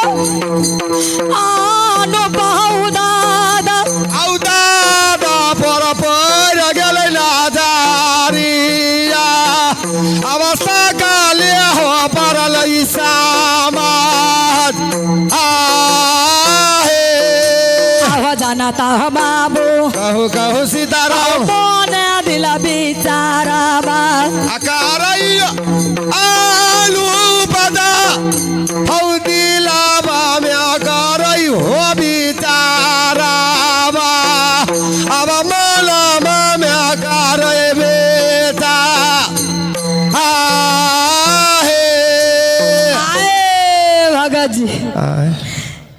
आनो बहु दादा। आउ दादा पर पड़ गेलै नाजारिया। अवस्था काले हो पड़ल ई समाज आ हे। आहो जानता हो बाबू कहू कहू सीताराम मोन दिल बिचारा बा। अकारैया आलू बदा हौ दिलाबा में अकारै हो बिचाराबा। अब मलमा में अकारै बेटा आ हे। आए भगत जी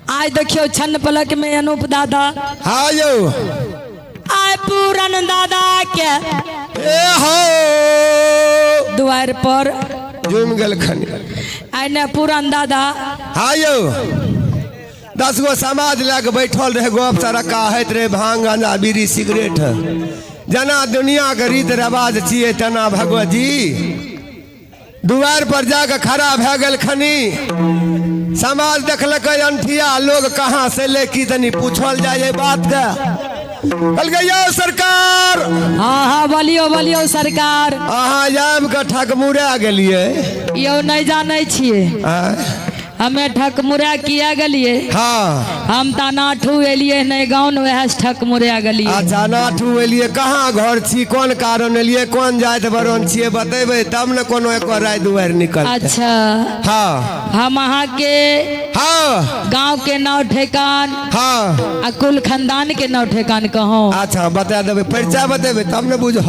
आइ देखियो छन्न पलक में अनूप दादा हाँ यौ आय पूरन दादा के ए हो दुआर पर जुमि गेलखन। आइ ने पूरन दादा। हाँ यौ 10 गो समाज लए के बैठल रहे, गप सरक्का होइत रहे, भांग गांजा बीड़ी सिगरेट। जेना दुनिया के रीत रिवाज छियै तेना भगवत जी दुआर पर जाके खड़ा भए गेलखनी। समाज देखलकै अनठिया लोग कहाँ से ले की तनी पूछल जाय एहि बात के। कहलकै यौ सरकार। हाँ हाँ बोलियो बोलियो सरकार। अहाँ आबि के ठकमुरा गेलियै। यौ नहीं जानै छियै हमें ठकमुरा किया गेलियै। हाँ हम तऽ नाठू एलियै नहीं गाँव वएह से ठकमुरा गेलियै। अच्छा नाठू एलियै, कहाँ घर छी, कोन कारण एलियै, कोन जाति बरन छियै बतेबै तब ने कोनो एक राय दुआरि निकलतै। अच्छा हाँ हम अहाँ के हाँ गाँव के नाव ठेकान हाँ आ कुल खानदान के नाव ठेकान कहूँ। अच्छा बता देबै, परिचय बतेबै तब ने बुझब।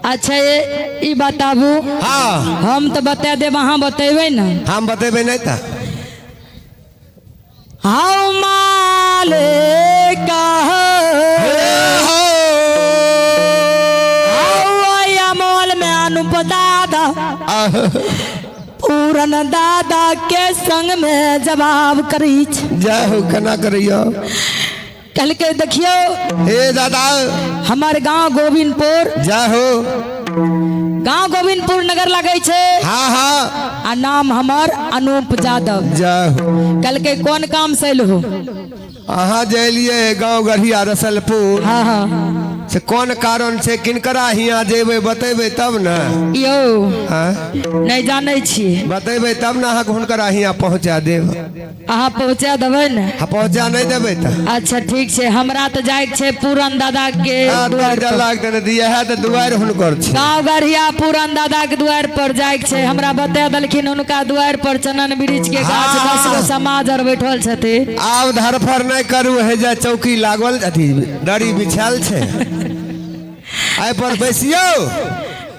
अच्छा ये ई बताबू। हाँ हम तो बता देब, अहाँ बतेबै ने। हम बतेबै नहीं तऽ। हम मालिक हे हो अमोल में अनूप दादा पूरन दादा के संग में जवाब करी। जय हो केना करैयो। कहलकै देखियो हे दादा हमार गांव गोविंदपुर। जय हो। गांव गोविंदपुर नगर लगे छे। हाँ हाँ आ नाम हमर अनूप जादव। जय हो। कहलकै कोन काम से एलहो। अहाँ जे एलियै गाँव गढ़िया रसलपुर। हाँ हाँ से कोन कारण से किनकरा हियाँ जेबै बतेबै तब ने। यौ हाँ नहीं जानै छियै। बतेबै तब ने अहाँके हुनकरा हियाँ पहुँचा देब। अहाँ पहुँचा देबै ने। हाँ पहुँचा नहीं देबै तऽ। अच्छा ठीक छै, हमरा तऽ जाइके छै पूरन दादा के दुआर पर। दिया है तऽ दुआरि हुनकर छै। गाँव गढ़िया पूरन दादा के दुआर पर जाइके छै। हमरा बता देलखिन हुनका दुआर पर चनन वृक्ष के गाछ 10 गो समाज आर बैठल छथिन। आब धरफड़ नहीं करू, हे जा चौकी लागल अथी दरी बिछायल छै, एहि पर बैसियौ।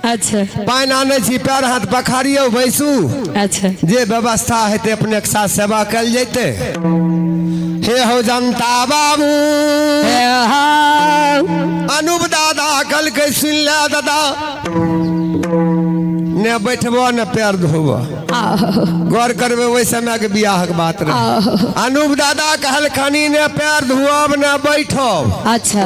अच्छा पानि आनै छी, पैर हाथ पखारियौ, बैसू। अच्छा जे व्यवस्था हेतै अपने के साथ सेवा कयल जैतै। हे हो जनता बाबू हे हौ। अनूप दादा कहलकै सुनि ले दादा, ने बैठबो ने पैर धोबो, गौर करबै ओहि समय के बियाह के बात रहे। अनूप दादा कहलखनी ने पैर धोब ने बैठब। अच्छा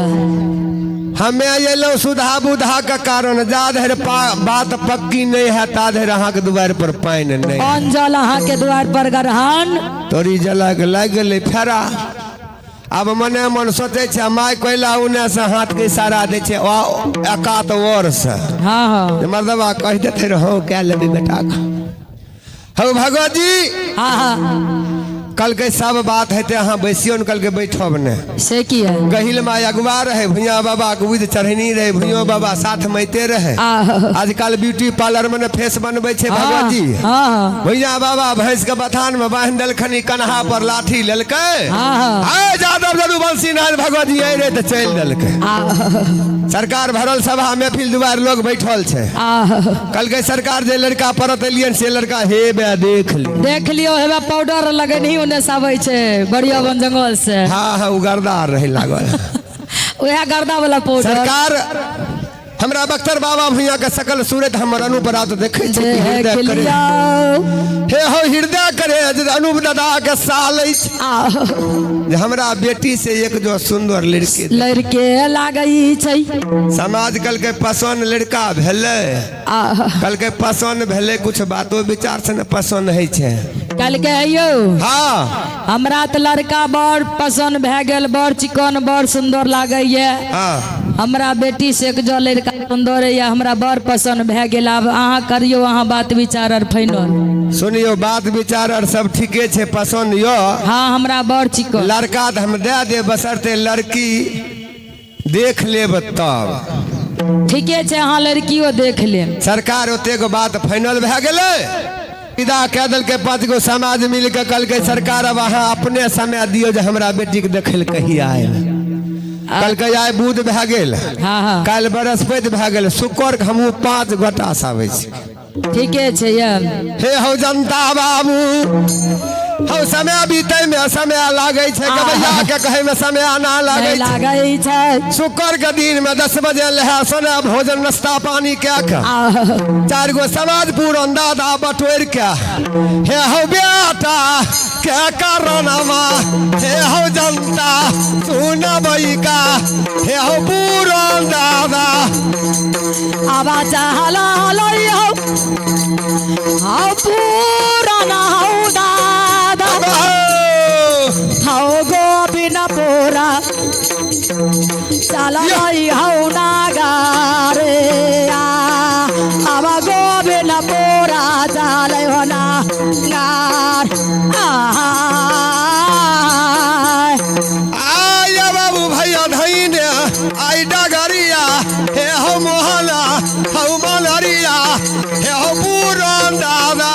हमे अयलहुँ सुधा बुधा के कारण, जा धरि बात पक्की नहीं है ता धरि अहाँके दुआरि पर पानि नहीं। कौन जल अहाँ के द्वार पर ग्रहण तोरी जला के लागि गेलै फेरा। अब मने मन सोचै छै माय कोयला उने से हाथ के इशारा दै छै एकात ओर से। हाँ हाँ मर्दबा कहि देते रहो कए लेबै बेटा के। हौ भगवत जी। हाँ हाँ कहलकै सब बात हेतै, अहाँ बैसियो ने। कहलकै बैठब ने। से किया? गहिल माय अगुआ रहे, भुइया बाबा के उद चढ़नी रहे, भुइयो बाबा साथ में अइते रहे। आजकल ब्यूटी पार्लर में ने फेस बनबै छै भगवत जी। हाँ। भुइया बाबा भैंस के बथान में बान्हि देलखनी, कन्हा पर लाठी लेलकै। हाँ। आय जादव जदुवंशी नारायण भगवत जी आइ रहे तऽ चलि देलकै। सरकार भरल सभा महफिल दुआर लोग बैठल छै। कहलकै सरकार जे लड़का परत एलियन से लड़का हे बे देख ली। देख लियो, हेबे पाउडर लगेनही ओने से आबै छै बढ़िया वन जंगल से। हाँ हाँ, उ गर्दा रहे लागल। वएह गर्दा वाला पाउडर। सरकार हमरा बख्तर बाबा भैया के सकल सूरत हमर अनूप रात देखै छै कि हृदय देख करे लियो। हे हो हृदय करे जे अनूप दादा के साल अछि जे हमरा बेटी से एक जो सुंदर लड़की लड़के लागै छै। समाज कहलकै पसंद लड़का भेलै। कहलकै पसंद भेलै, कुछ बातो विचार से ने पसंद होइ छै। कहलकै यौ। हाँ। हमरा तऽ लड़का बड़ पसंद भए गेल, बड़ चिकन बड़ सुंदर लागैए। हाँ। हमरा बेटी से एक जो लड़का सुंदर है, हमरा बड़ पसंद भए गेल। आब अहाँ करियौ अहाँ बात विचार आर फाइनल। सुनियो, बात विचार आर सब ठीके छै, पसंद यो। हाँ, हमरा बड़ चिकन लड़का तऽ हम दए देब, बशर्ते लड़की देख लेब तब। ठीके छै, अहाँ लड़कियो देख लेब। सरकार ओतेक बात फाइनल भए गेलै, विदा कए देलकै। 5 गो समाज मिल के कहलकै सरकार अब अहाँ अपने समय दियौ जे हमरा बेटीके देखै लए कहिया आयल। कहलकै आइ बुध भए गेल, हाँ हाँ, काल्हि बृहस्पति भए गेल, शुक्र के हमहूँ 5 गोटा से आबै छी। ठीके छै ये। हे हौ जनता बाबू, हौ समय बीतै में समय लागै छै, गबैया के कहै में समय ना लागै छै। लागै छै। शुक्र के दिन में 10 बजे लहे सोना भोजन नाश्ता पानी कए के 4 गो समाज पूरन दादा बटोरि के हे हौ बेटा के कारणमा हे हौ जनता सुनबै का हे हौ पूरन दादा। आवाज हला हलै हौ हौ पूरन हौ दादा हौ गोविंद पूरा चललै हौ नागारे आब गोविंद पूरा चलै हो नागार। आय बाबू भैया धैने आई डगरिया हे हौ मोहना हौ मनरिया हे हौ पूरन दादा।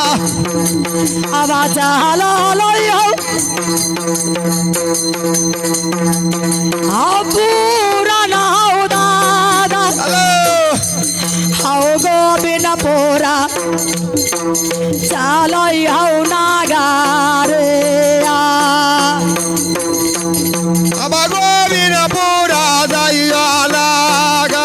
आवाज हलै हौ हौ पूरन हौ दादा हेलो हौ गोविंद पूरा चलै हौ नागारे। अब गोविंद पूरा दैया नागर।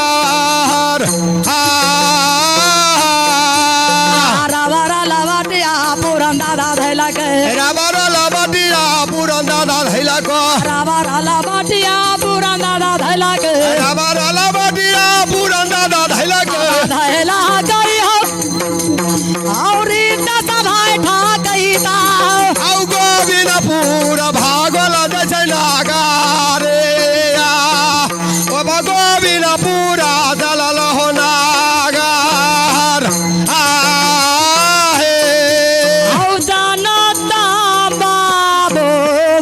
रावरा लवटिया पूरन दादा धैलक। रावण लवटिया पूरन दादा धैलक। रावरा लवटिया पूरन दादा धैलक। रावण लवटिया पूरन दादा धैलक। धैला गई हौ और भाई ठाकैता। औ गोविंद पूरा भागल जै नागारे ओ गोविंद पूरा जलल हो नागार आहे। हौ जानता बाबू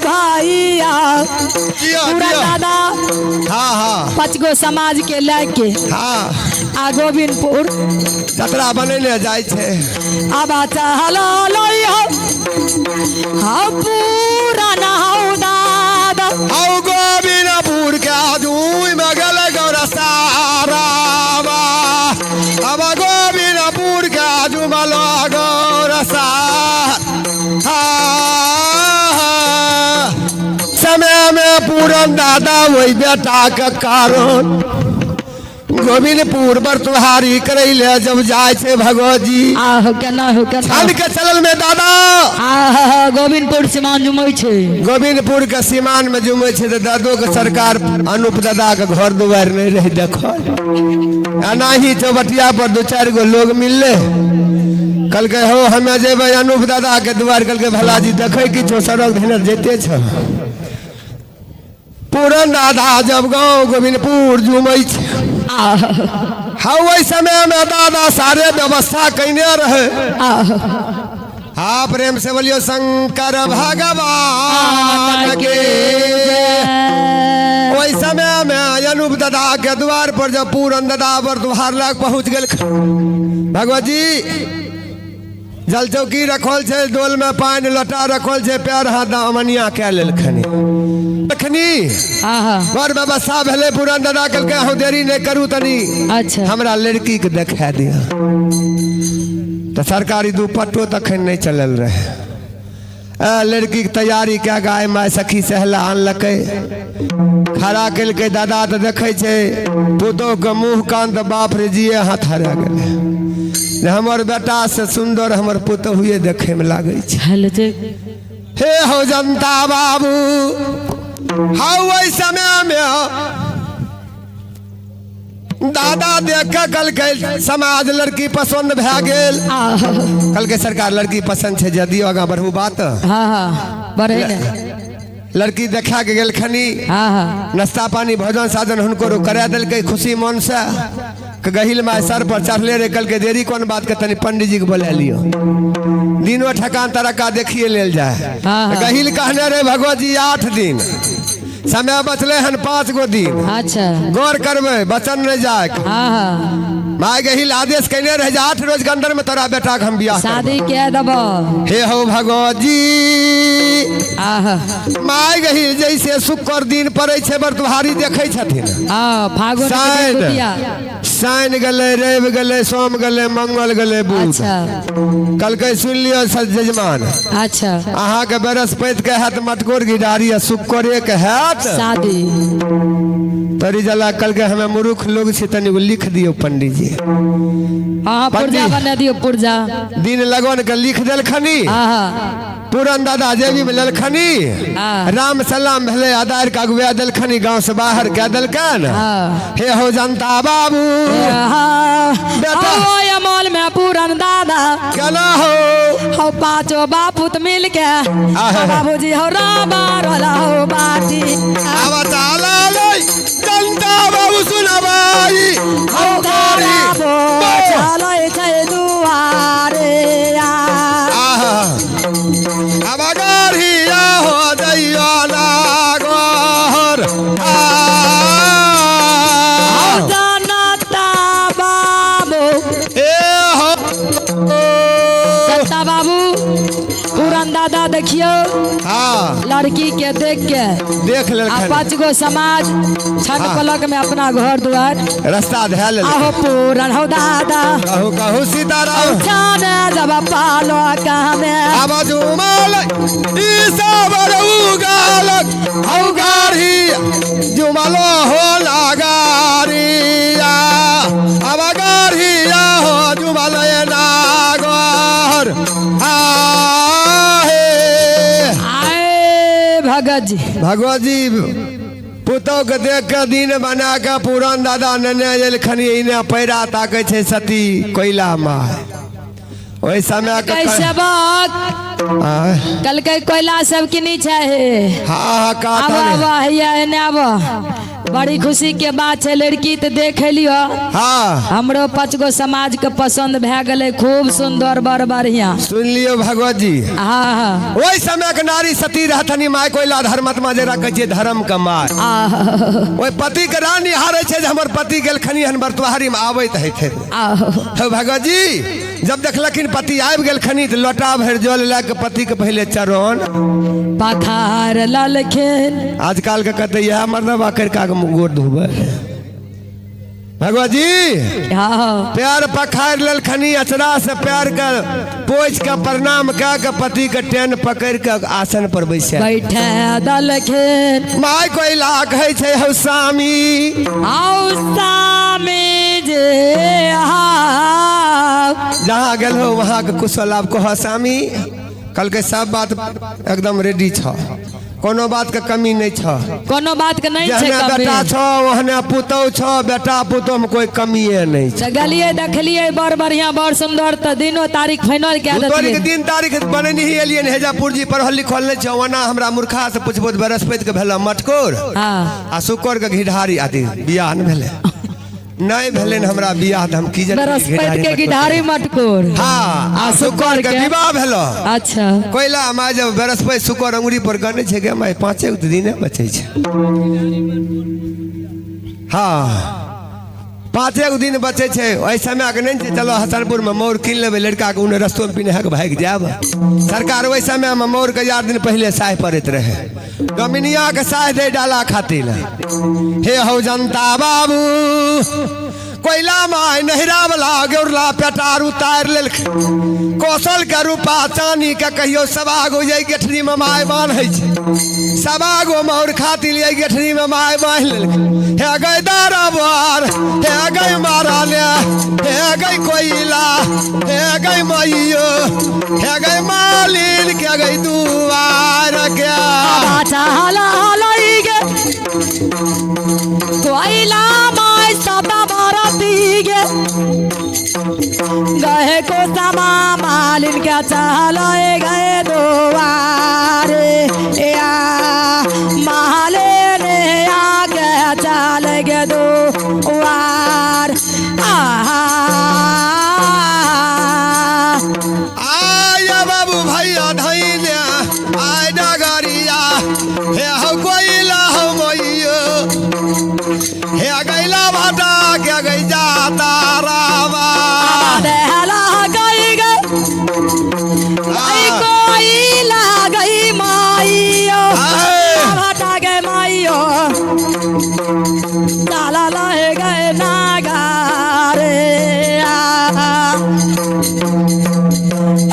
भैया पूरा दादा हाँ हाँ 5 गो समाज के लैके हाँ आ गोविंदपुर जतरा बनेने जाइ छै। आब चहलै हौ हौ पूरन हौ दादा हौ गोविंदपुर के आदूई में गेल गौर सारावा अब गोविंदपुर के आजू में गौर सार। समय में पूरन दादा वही बेटा के कारण गोविंदपुर बरतुहारी करै ले जब जाइ छै भगवत जी। आहो केना हो केना छान के चलल में दादा। आह गोविंदपुर सीमान जुमै छै। गोविंदपुर के सीमान में जुमै छै तऽ दादो के सरकार अनूप दादा के घर दुआरि नहि रहे देखल। एनाही चौबटिया पर 2-4 गो लोग मिलले, कहलकै हो हमे जेबै अनूप दादा के दुआर। कहलकै भला जी देखै कि छौ सड़क धने जैते छ। पूरन दादा जब गाँव गोविंदपुर जुमै छै हाँ ओहि समय में दादा सारे व्यवस्था कैने रहे। हाँ, प्रेम से बोलियो शंकर भगवान के। ओहि समय में अनूप दादा के द्वार पर जब पूरन दादा पर द्वार लग पहुंच गेल, भगवत जी जल चौकी रखल छै, डोल में पानि लोटा रखल छै, पैर हाथ अमनिया कए लेलखिन। तखनी आहा बड़ व्यवस्था भेलै। पूरन दादा कहलकै अहूँ देरी नहि करू तनी, अच्छा हमरा लड़की के देखा दिअ। तऽ सरकारी दुपट्टो तखन नहि चलल रहै। लड़की के तैयारी कए गाय माय सखी सहला आनलकै, खड़ा केलकै। दादा तऽ देखै छै पुतोहु के मुँह कान तऽ बाप रे जिए हाथ हरा गेलै जे हमर बेटा से सुन्दर हमर पुतोहुए देखैमे लागै छै। हेलो जी। हे हो जनता बाबू, हौ ओहि समय में दादा देख के कहलकै समाज लड़की पसंद भए गेल। आहा कहलकै सरकार लड़की पसंद छै, जदियो आगाँ बढ़ू बात। हाँ हाँ बढ़े ने। लड़की देखा के गेलखनी। हाँ हाँ नाश्ता पानी भोजन साजन हुनको करा देलकै खुशी मन से। गहिल my sir पर चढ़ले रहे, कहलकै देरी कोन बात के, तनी पंडित जी के बोला लियो, दिनो ठकान तरक्का देखिए लेल जाए। हाँ, हाँ। गहिल कहने रहे भगवत जी 8 दिन समय बचले हन, 5 गो दिन अच्छा गौर करबै, बचन नहीं जाए। हाँ हाँ my गहिल आदेश कहने रहे जे 8 रोज के अंदर में तोरा बेटा के हम बियाह करबै। शादी के दबो। हे हो भगवत जी, आहा my गहिल जैसे शुक्र दिन पड़ै छै बरतुहारी देखै छथिन। हाँ फागुन के दिन दुतिया। शनि गेलै, रवि गेलै, सोम गेलै, मंगल गेलै, बुध। अच्छा कहलकै सुनि लियौ जजमान, अच्छा अहाँके बृहस्पति के हैत मटकोर घिढारी आ शुक्रे के हैत शादी। तरी जला कहलकै हमे मूर्ख लोग छी, तनी लिख दियौ पंडित जी। हाँ पुर्जा बना दियो पुर्जा। दिन लगन के लिख देलखनी। आहा पूरन दादा जेबी में लेलखनी। हाँ। राम सलाम भेलै, आदार के अगुआ देलखनी, गांव से बाहर कए देलकन। हाँ। हे हो जनता बाबू, बेटा। अमोल में पूरन दादा केना हो हो पांचो बापूत मिल के आहा। बाबूजी हो रामा रोला हो बाटी। आवा ताला लै जनता बाबू सुनबाई हो गारी। चलै छै दुआरे आ। आहा आवा गारी हो जइयो नागर आ। जनता बाबू, ए हो जनता बाबू पूरन दादा देखियो हाँ लड़की के देख के देख आ लेलखन। 5 गो समाज छठ हाँ। पलक में अपना घर द्वार रास्ता धए लेलखन। आहो पूरन हो दादा कहू कहू सीताराम जाने जब पालो कहमे आवाज उमाल ई साबर उगालक हौ गारी जुमलो हो लगारिया आवा गारिया हो जुमलो नागर आ हे। आए भगत जी। भगवत जी पुतोह के देख के दिन बना के पूरन दादा नेने एलखन, इने पैरा ताकै छै सती कोयला माय। ओहि समय के कैसे बक आँय? कल के कोयला सब किनी छै हे। हाँ हाँ का आब आब हैया एने आब, बड़ी खुशी के बात छै लड़की तऽ देख लियो। हाँ हमरो 5 गो समाज के पसंद भए गेलै, खूब सुंदर बड़ बढ़िया। सुन लियो भगवत जी। हाँ हाँ ओहि समय के नारी सती रहतनी my कोयला धर्मात्मा जेकरा कहै छियै धर्म के my. आह ओहि पति के रानी हारै छै जे हमर पति गेलखनी हन बरतुहारी में आबैत हेथिन। आह हे भगवत जी जब देखलखिन पति आबि गेलखनी तऽ लोटा भरि जल लए के पति के पहिले चरण पखार ललखिन। आजकल के कहते इएह मर्दबा करि के गोर धोबै। भगवत जी हाँ पैर पखारि लेलखनी, अचरा से पैर के पोछि के प्रणाम कए के पति के टेन पकड़ि के आसन पर बैसा बैठे दलखिन। My कोयला कहै छै हौ स्वामी, आउ स्वामी जे आउ। जहाँ गेल हो वहाँ के कुशल आब कह स्वामी। कहलकै सब बात एकदम रेडी छ, कोनो बात के कमी नहीं छ। कोनो बात के नहीं छै जहने कमी। बेटा छ ओहने पुतहु छ, बेटा पुतहु में कोई कमिए नहीं छ। तऽ गेलियै देखलियै बड़ बढ़िया बड़ सुंदर, तऽ दिनो तारीख फाइनल कए तोरी के देतियै। दिन तारीख बनेने ही एलियन हेजापुर जी पढ़ल लिखल नहीं छ। ओना हमरा मूर्खा से पुछबो तऽ बृहस्पति के भेल मटकोर हाँ आ शुक्र के घिढारी आदि बियाह न भेलै। नहीं भेलन हमरा बियाह त हम की जाने बरस्पति के गिढारी मटकोर। हाँ, आ शुक्र के विवाह भेलो। अच्छा। कोयला माय जब बरस्पति शुक्र अंगुरी पर गने छै गे माय, 5 गो दिन बचै छै। हाँ, 5 गो दिन बचै छै। ओहि समय के नहीं छै चलो हसनपुर में मोर कीन लेबै, लड़का के उन्हें रस्तो में पिन्हा के भागि जायब। सरकार ओहि समय में मोर के 4 दिन पहले साह पड़ैत रहे, डोमिनिया के साह दे डाला खातिर। हे हौ जनता बाबू, कोयला my नहिरा वाला गौरला पेटार उतारि लेलखिन। कौशल के रूपा चानी के कहियो 1.25 गो ये गेठरी में my बान्है छै, 1.25 गो मोर खातिर ये गेठरी में my बान्हि लेलखिन। हे गई दाराबार, हे गई माराने, हे गई कोयला, हे गई मैयो, हे गई मालिन के गई दुआर के। कोयला my सदा बाराती गे गए को समा मालिन के चले गए दुआरे या माले ने आके चल गए दुआर। आहा आया बाबू भैया धैया आय डगरिया, हे हौ कोयला हौ मैयो, हे गैला भाटा के गई जाता रामा। देहला गई गई कोयला गई माइयो, भाटा गए माइयो, ताला लाए गए नागारे।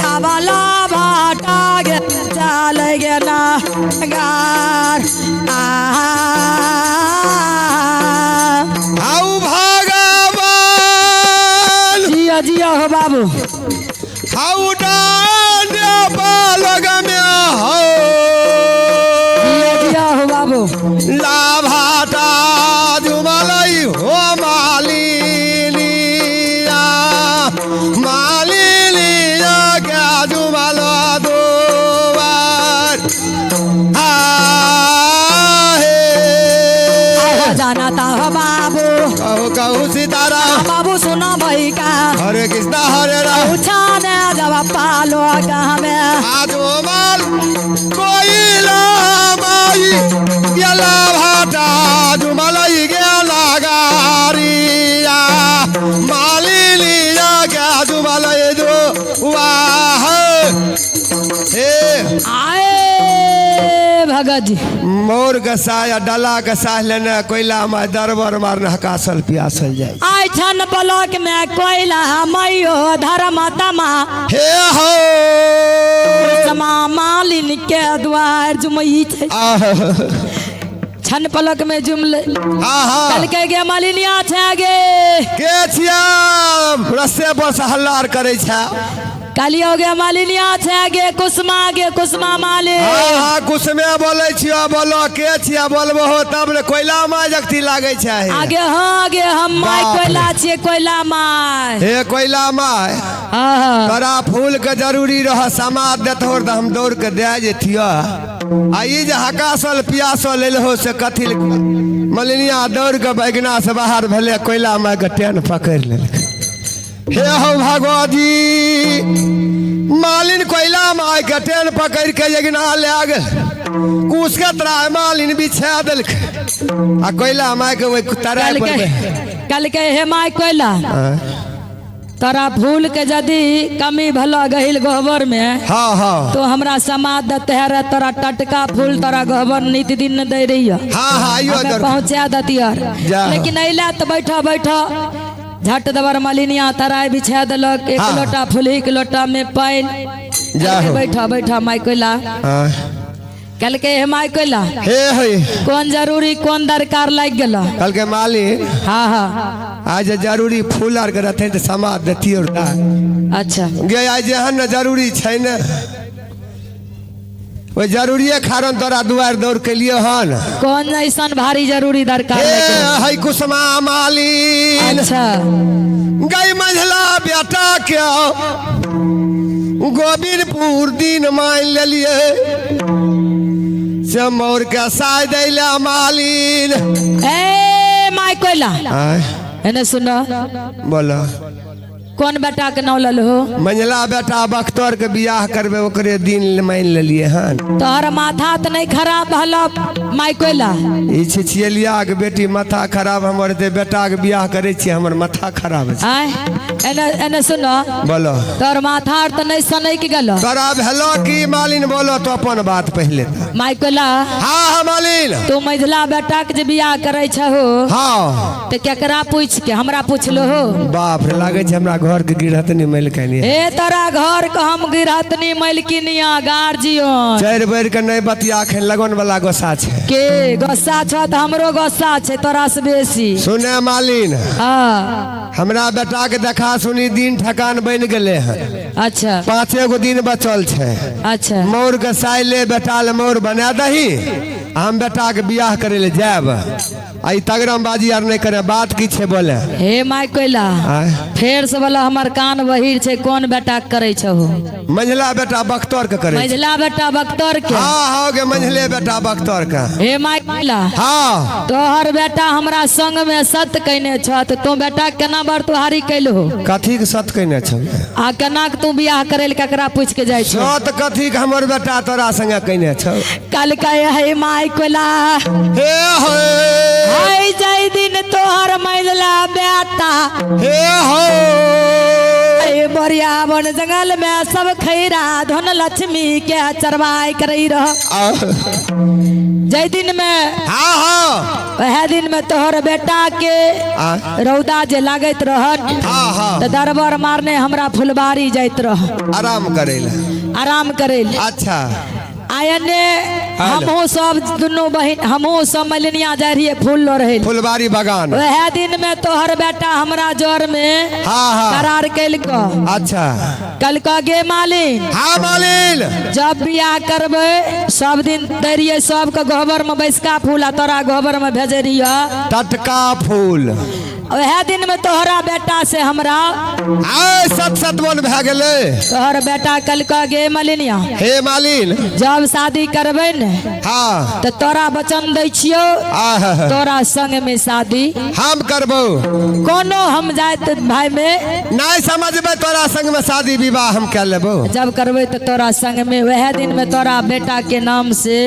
आवाला भाटा गे चाल गे नागार। आउ भगवान जिया जिया हो बाबू। How डांड बालग में हो। जिया जिया हो बाबू। लाभाटा जुमलई हो मालिनिया, मालिनिया क्या जुमल दोबार। आहे जाना हो बाबू। कहू कहू सीताराम बाबू सुना भाई का, हरे कृष्णा हरे राम। उछाने जब पालो का हमें आजो माल कोयला माई गेला भाटा जुमलई गेला गारिया, मालिनिया क्या जुमलई दो वाह। हे आए भगत जी मोर के साया डाला के साह लेने कोयला में दरबर मारने हकासल पियासल जाए। आइ छन ब्लॉक में कोयला मयो धर्म तमा, हे हो समा मालिन के द्वार जुमई छै। छन पलक में जुमले कल के गे मालिनिया छै गे के छिया रस्ते पर से हल्ला करै छै। कालियो गे मालिनिया छै गे कुसमा गे कुसमा मालिन। हाँ हाँ कुसमे बोलै छियो, बोलो के छिया बोलबो हो तब ने कोयला my जगती लागै छै। आगे हाँ आगे हम my कोयला छियै, कोयला my. हे कोयला my, हाँ तोरा फूल के जरूरी रह समाद देतहो त हम दौड़ के दे जैतियो। आ ई जे हकासल पियासल एलहो से कथी मलिनिया दौड़ के बैगना से बाहर भेलै, कोयला my के टेन पकड़ि लेलकै। हे हो भगवती मालिन कोयला my के टेन पकड़ के यज्ञा ले गेल, कुश के तराय मालिन बिछा देलक आ कोयला my के ओहि तराय पर। कल के हे my कोयला, तोरा फूल के यदि कमी भला गहिल गोबर में, हाँ हाँ, तो हमरा समाद देते है तोरा टटका फूल तोरा गोबर नित दिन दे रही है। हाँ हाँ आइयो पहुँचा दतियर, लेकिन अइला तो बैठो बैठो झट दबर मलिनिया तराय बिछा देलक, एक लोटा फूल एक लोटा में पानि। बैठा बैठा my कोयला। कल के हे my कोयला, हे हे कौन जरूरी कौन दरकार लाग गेल? कल के मालिन, हाँ हाँ, आज जरूरी फूल आर के रहते तो समाद देती और अच्छा गे आज जेहन न जरूरी छै ने ओहि जरूरिये खारन तोरा दुआर दौड़ के लिए हन। कौन ऐसा भारी जरूरी दरकार हे है कुसमा मालिन। अच्छा गई मंझला बेटा के गोविंदपुर दिन मान लेलिए से मोर के साय दैला मालिन। ए my कोयला, एने सुनो। बोलो। कौन बेटा के नाम ललहो? मंझला बेटा बख्तर के बियाह करबे, ओकरे दिन मान लेलिए हन। तोहर माथा तो नहीं खराब भलो माई कोयला? ई छिछियलिया के बेटी माथा खराब हमर हेतै, बेटा के बियाह करै छियै हमर माथा खराब छै। आय एने एने सुनो। बोलो। तोहर माथा आर तो नहीं सनक गेलो? तोरा भेलो की मालिन? बोलो तो अपन बात पहले। माई कोयला। हाँ हाँ मालिन। तू मंझला बेटा के जे बियाह करै छहो, हाँ, तो केकरा पूछ के हमरा पूछलो हो? बाप रे, लागे छै हमरा घर के गिरहतनी मलिकनी। ए तोरा घर के हम गिरहतनी मलकिनिया गार्जियन। चारि बेर के नहीं बतिया खन लगन वाला गोसा छै। के गुस्सा छ त हमरो गुस्सा छै तोरा से बेसी। सुने मालिन। हाँ। हमरा बेटा के देखा सुनी दिन ठकान बन गेले हन। अच्छा। 5 गो दिन बचल छै। अच्छा। मोर के साइले बेटा ले मोर बना दही, हम बेटा के बियाह करे ले जायब। आई तगड़म बाजी आर नहीं करे, बात की छै बोले। हे my कोयला, फेर से बोला हमर कान बहिर छै, कौन बेटा के करे छहो? मंझला बेटा बख्तर के करे। मंझला बेटा बख्तर के? हाँ हाँ गे मंझले बेटा बख्तर के। हे my कोयला। हाँ। तोहर बेटा हमरा संग में सत कहने छ, तो तू बेटा केना बरतुहारी कैलहो? कथी के सत कहने छ? आ केना के तू बियाह करे ले ककरा पूछ के जाय छ? सत कथी के हमर बेटा तोरा संगे कहने छ? कल कहे हे my कोयला, हे हे हाय जय दिन तोहर मंझला बेटा, हे हो बोरिया वन जंगल में सब खैरा धन लक्ष्मी के चरवाई करई रह। जय दिन में, हाँ हाँ, वह दिन में तोहर बेटा के रौदा जे लागत रहन, हाँ हाँ, तो दरबार मारने हमरा फुलबारी जाइत रह आराम करे ले, आराम करे ले। अच्छा। आयने हमहू सब दुनू बहिन हमहू सब मलिनिया जाय रहिए फूल लो रहे फुलबारी बगान। वह दिन में तोहर बेटा हमरा जोर में हाँ हाँ करार कैलको। अच्छा। कलको गे मालिन। हाँ मालिन। जब बियाह करबे सब दिन दे रहिए सबके गोबर में बैसका फूल आ तोरा गोबर में भेजे रहिए टटका फूल। वह दिन में तोहरा बेटा से हमरा आय सत सत मन भए गेलै। तोहर बेटा कलको गे मलिनिया। हे मालिन। जब शादी करबै ने, हाँ, तो तोरा वचन दै छियौ तोरा संग में शादी हम करबौ। कोनो हम जात भाई में नहीं समझबै तोरा संग में शादी विवाह हम कर लेबो। जब करबै तो तोरा संग में वह दिन में तोरा बेटा के नाम से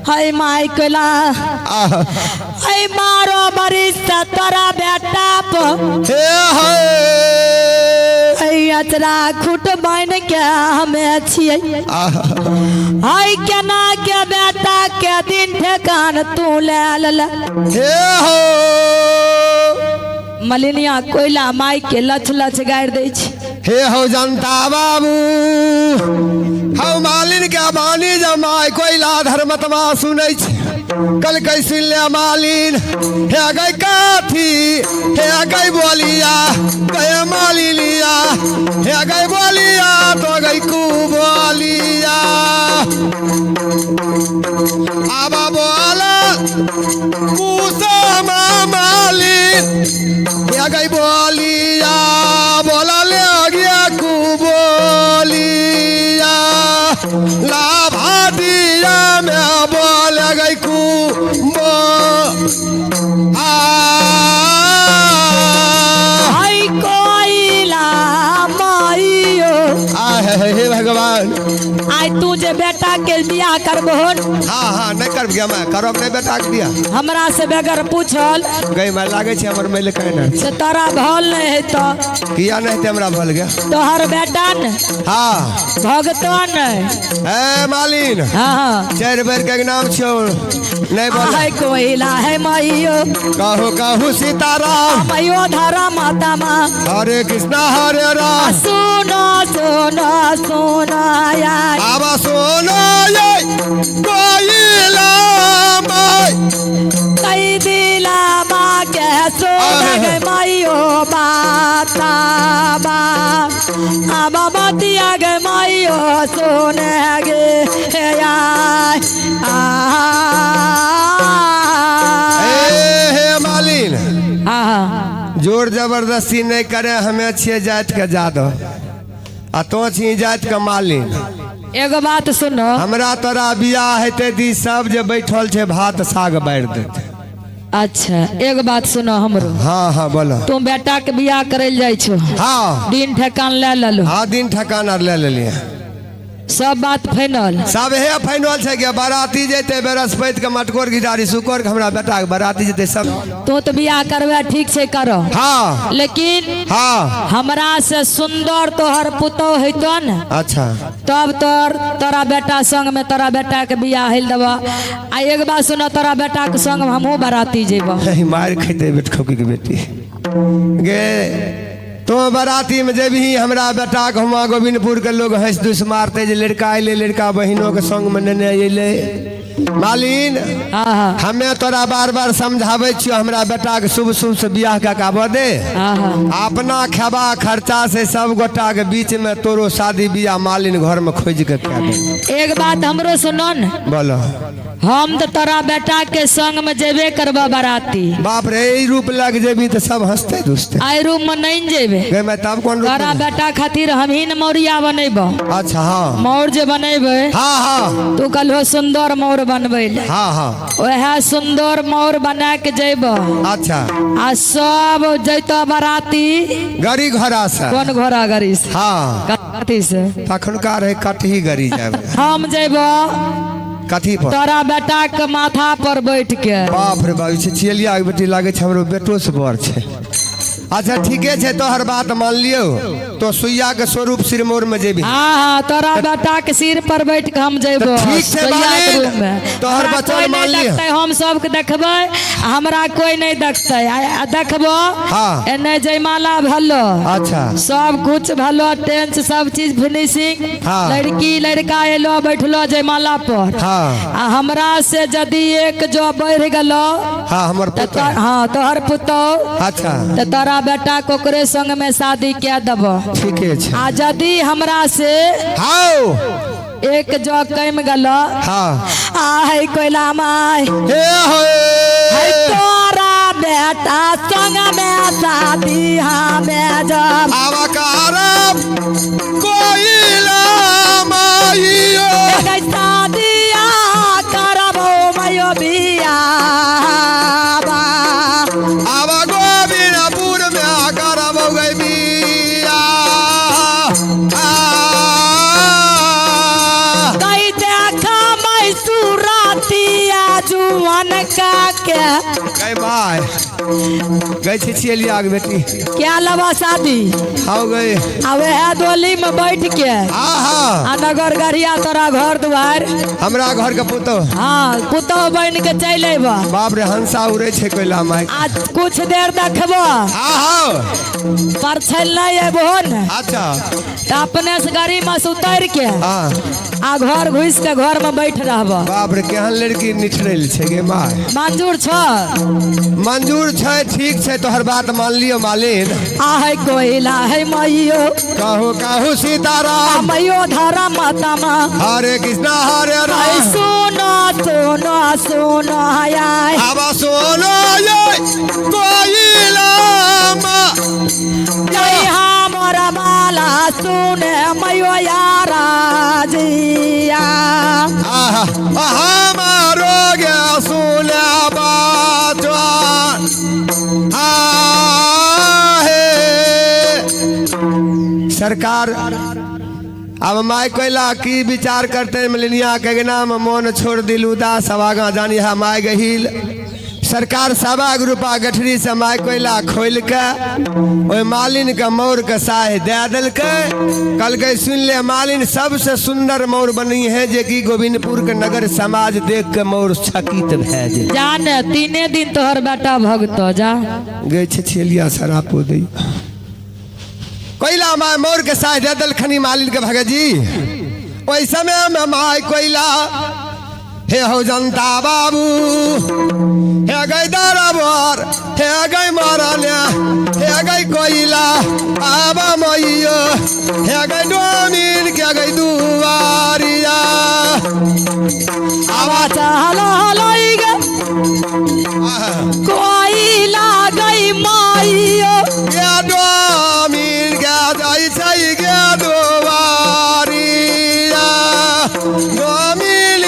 हाय my कोयला, हाय मारो बरिस तोरा बेटा पर, हे हे अचरा खुट बन के हमें छियै, हाय केना के बेटा के दिन ठेकान तू ले ले। हे हो मलिनिया कोयला माई के लछ लछ गारि दै छै। हे हो जनता बाबू, हम मालिन के बानी जमाय कोयला धर्मतमा सुनै छै। कल कै सुन ले मालिन, हे गई काथी, हे गई बोलिया, गए मालिनिया, हे गई बोलिया तो गई कु बोलिया। आबा बोला कुसमा मालिन, हे गई बोलिया, बोला ले गया कु बोलिया, लाभादिया में बोल गई कु बो हाय कोयला माइयो। हे भगवान। आय तू जे बेटा के बियाह करबहो। हाँ हाँ नहीं करब गे मैं करब नहीं बेटा के बियाह। हमरा से बगैर पूछल गई मैं लागे छै हमर मैले कहना से तोरा भल नहीं है तो किया नहीं ते हमरा भल गया तोहर बेटा ने। हाँ भगतो नहीं। ए मालिन। हाँ हाँ 4 बेर के नाम छो नहीं बोल। हाय कोयला है माइयो, कहू कहू सीताराम माइयो धारा माता माँ, हरे कृष्णा हरे राम। सुनो सुनो सुनो यार, आवा सुनो ये कोयला माई, कई दिला माँ के सुन गे माइयो बाता बा, आवा बतिया गे माइयो सुन गे हे यार। आ हे मालिन। हाँ जोर जबरदस्ती नहीं करे, हमें छिए जात के जादो आ तो छी जात के मालिन। एगो बात सुनो, हमरा तोरा बियाह हेतै दी सब जे बैठल छै भात साग बारि देतै। अच्छा एगो बात सुनो हमरो। हाँ हाँ बोलो। तू बेटा के बियाह करे जाइ छो। हाँ दिन ठेकान ले लेलो। हाँ दिन ठेकान आर ले लेलिए। सब बात फाइनल। सब हे फाइनल छै के बाराती जेते बृहस्पति के मटकोर घिटारी शुक्र के हमरा बेटा के बाराती जेते सब। तू तो बियाह करबे ठीक छै करो। हाँ लेकिन हाँ हमरा से सुंदर तोहर पुतोह हेतो न। अच्छा तब तोर तोरा बेटा संग में तोरा बेटा के बियाह हेल देबा। आ एक बात सुनो, तोरा बेटा के संग हमहूँ बाराती जेबा। मार खेते बेटखौकी के बेटी गे तो बाराती में जेबही हमरा बेटा के हुआ गोविंदपुर के लोग हंस दुस मारते जे लड़का अयलै लड़का बहिनों के संग में नेने अयलै। मालिन हाँ हमें तोरा बार बार समझाबै छियो हमरा बेटा के शुभ शुभ से बियाह कऽ के आबऽ दे। हाँ अपना खेबा खर्चा से सब गोटा के बीच में तोरो शादी बियाह मालिन घर में खोज के कए दे। एक बात हमरो सुनो न। बोलो। हम तो तोरा बेटा के संग में जेबे करबा बाराती। बाप रे ई रूप लग जेबी तो सब हंसते दुसते। आई रूप में नहीं जेबे। गे मैं तब कोन रूप? तोरा बेटा खातिर हम ही न मौरिया बनेबो। अच्छा हाँ मौर जे बनेबे। हाँ हाँ तू कल सुंदर मौर बनबै ले। हाँ हाँ वएह सुंदर मौर बना के जेबो। अच्छा आ सब जैतो बाराती गड़ी घोड़ा से। कोन घोड़ा गड़ी से? हाँ कथी से? तखनका रहे कटही गड़ी जाबे। हम जेबो कथी पर? तोरा बेटा के माथा पर बैठ के। बाप रे बाप, छियलिया के बेटी लागे छै हमरो बेटो से बड़ छै। अच्छा ठीके छै, तोहर बात मान लियो। तो सुइया के स्वरूप सिरमौर में जेबी। हाँ हाँ तोरा बेटा के सिर पर बैठ के हम जेबो। ठीक छै मालिन, तोहर बचन मान लियो। हम सबके देखबै, हमरा कोई नहीं देखतै। देखबो हाँ एने जयमाला भलो। अच्छा सब कुछ भलो, टेंट सब चीज फिनिशिंग। हाँ। लड़की लड़का एलो बैठलो जयमाला पर। हाँ आ हमरा से यदि एक जो बढ़ गेलो। हाँ हमर पुतोह। हाँ तोहर पुतोह। अच्छा तो तोरा बेटा कोकरे संग में शादी क्या देबो। ठीके छै। आ यदि हमरा से हाँ एक जो कम गेलो। हाँ आय कोइला माय हे हे तोरा बेटा संग में शादी हमें जब आवाकारब कोइला माइयो शादिया करबो मयो बियाह। आवा गोविंदपुर में करबो गई बियाह। गई देखा मैं सुरातिया जुअन का के गई बाय गई छी छियलिया के बेटी क्या लबा शादी। हाँ गई आ वह डोली में बैठ के। हाँ हाँ आ नगर गढ़िया तोरा घर द्वार हमरा घर के पुतोह। हाँ पुतोह बन के चल अबा। बाप रे हंसा उड़े छै कोइला माय। आ कुछ देर देखबो। हाँ हाँ पर छल नहीं अबो न। अच्छा तो अपने से गाड़ी में से उतर के हाँ आ घर घुस के घर में बैठ रहबो। बाप रे केहन लड़की निठरल छै गे my. मंजूर छ? मंजूर छै, ठीक छै, तोहर बात मान लियो मालिन। आहे कोइला है मैयो कहू कहू सीताराम मैयो धारा माता माँ हरे कृष्णा हरे राम। सुनो सुनो सुनो आय आवा सुनो ये कोइला माँ जय हमर बाला सुने मैयो यारा जिया। आहा हमारो गे सुने बात आहे। सरकार अब my कोइला की विचार करते मलिनिया के नाम मोन छोड़ दिल उदास अब आगा जानी है my गहिल। सरकार सवा रूपा गठरी से my कोयला खोल के ओहि मालिन के मौर के साह दे दिलकै। कहलकै सुन ले मालिन, सबसे सुंदर मौर बनी है जे कि गोविंदपुर के नगर समाज देख के मौर छकित भए जे। जा ने तीने दिन तोहर बेटा भगतो जा गई छेलिया शराब दे कोयला my मोर के साह दे दिलखनी मालिन के भगत जी। ओहि समय में my कोयला हे हो जनता बाबू हे गई दाराबर हे गई मरनिया हे गई कोयला आबा मैयो हे गई डोमिन के गई दुआरिया। आवा चलो लई गे कोयला गई माइयो गे डोमिन के जाई छै गे दुआरिया डोमिन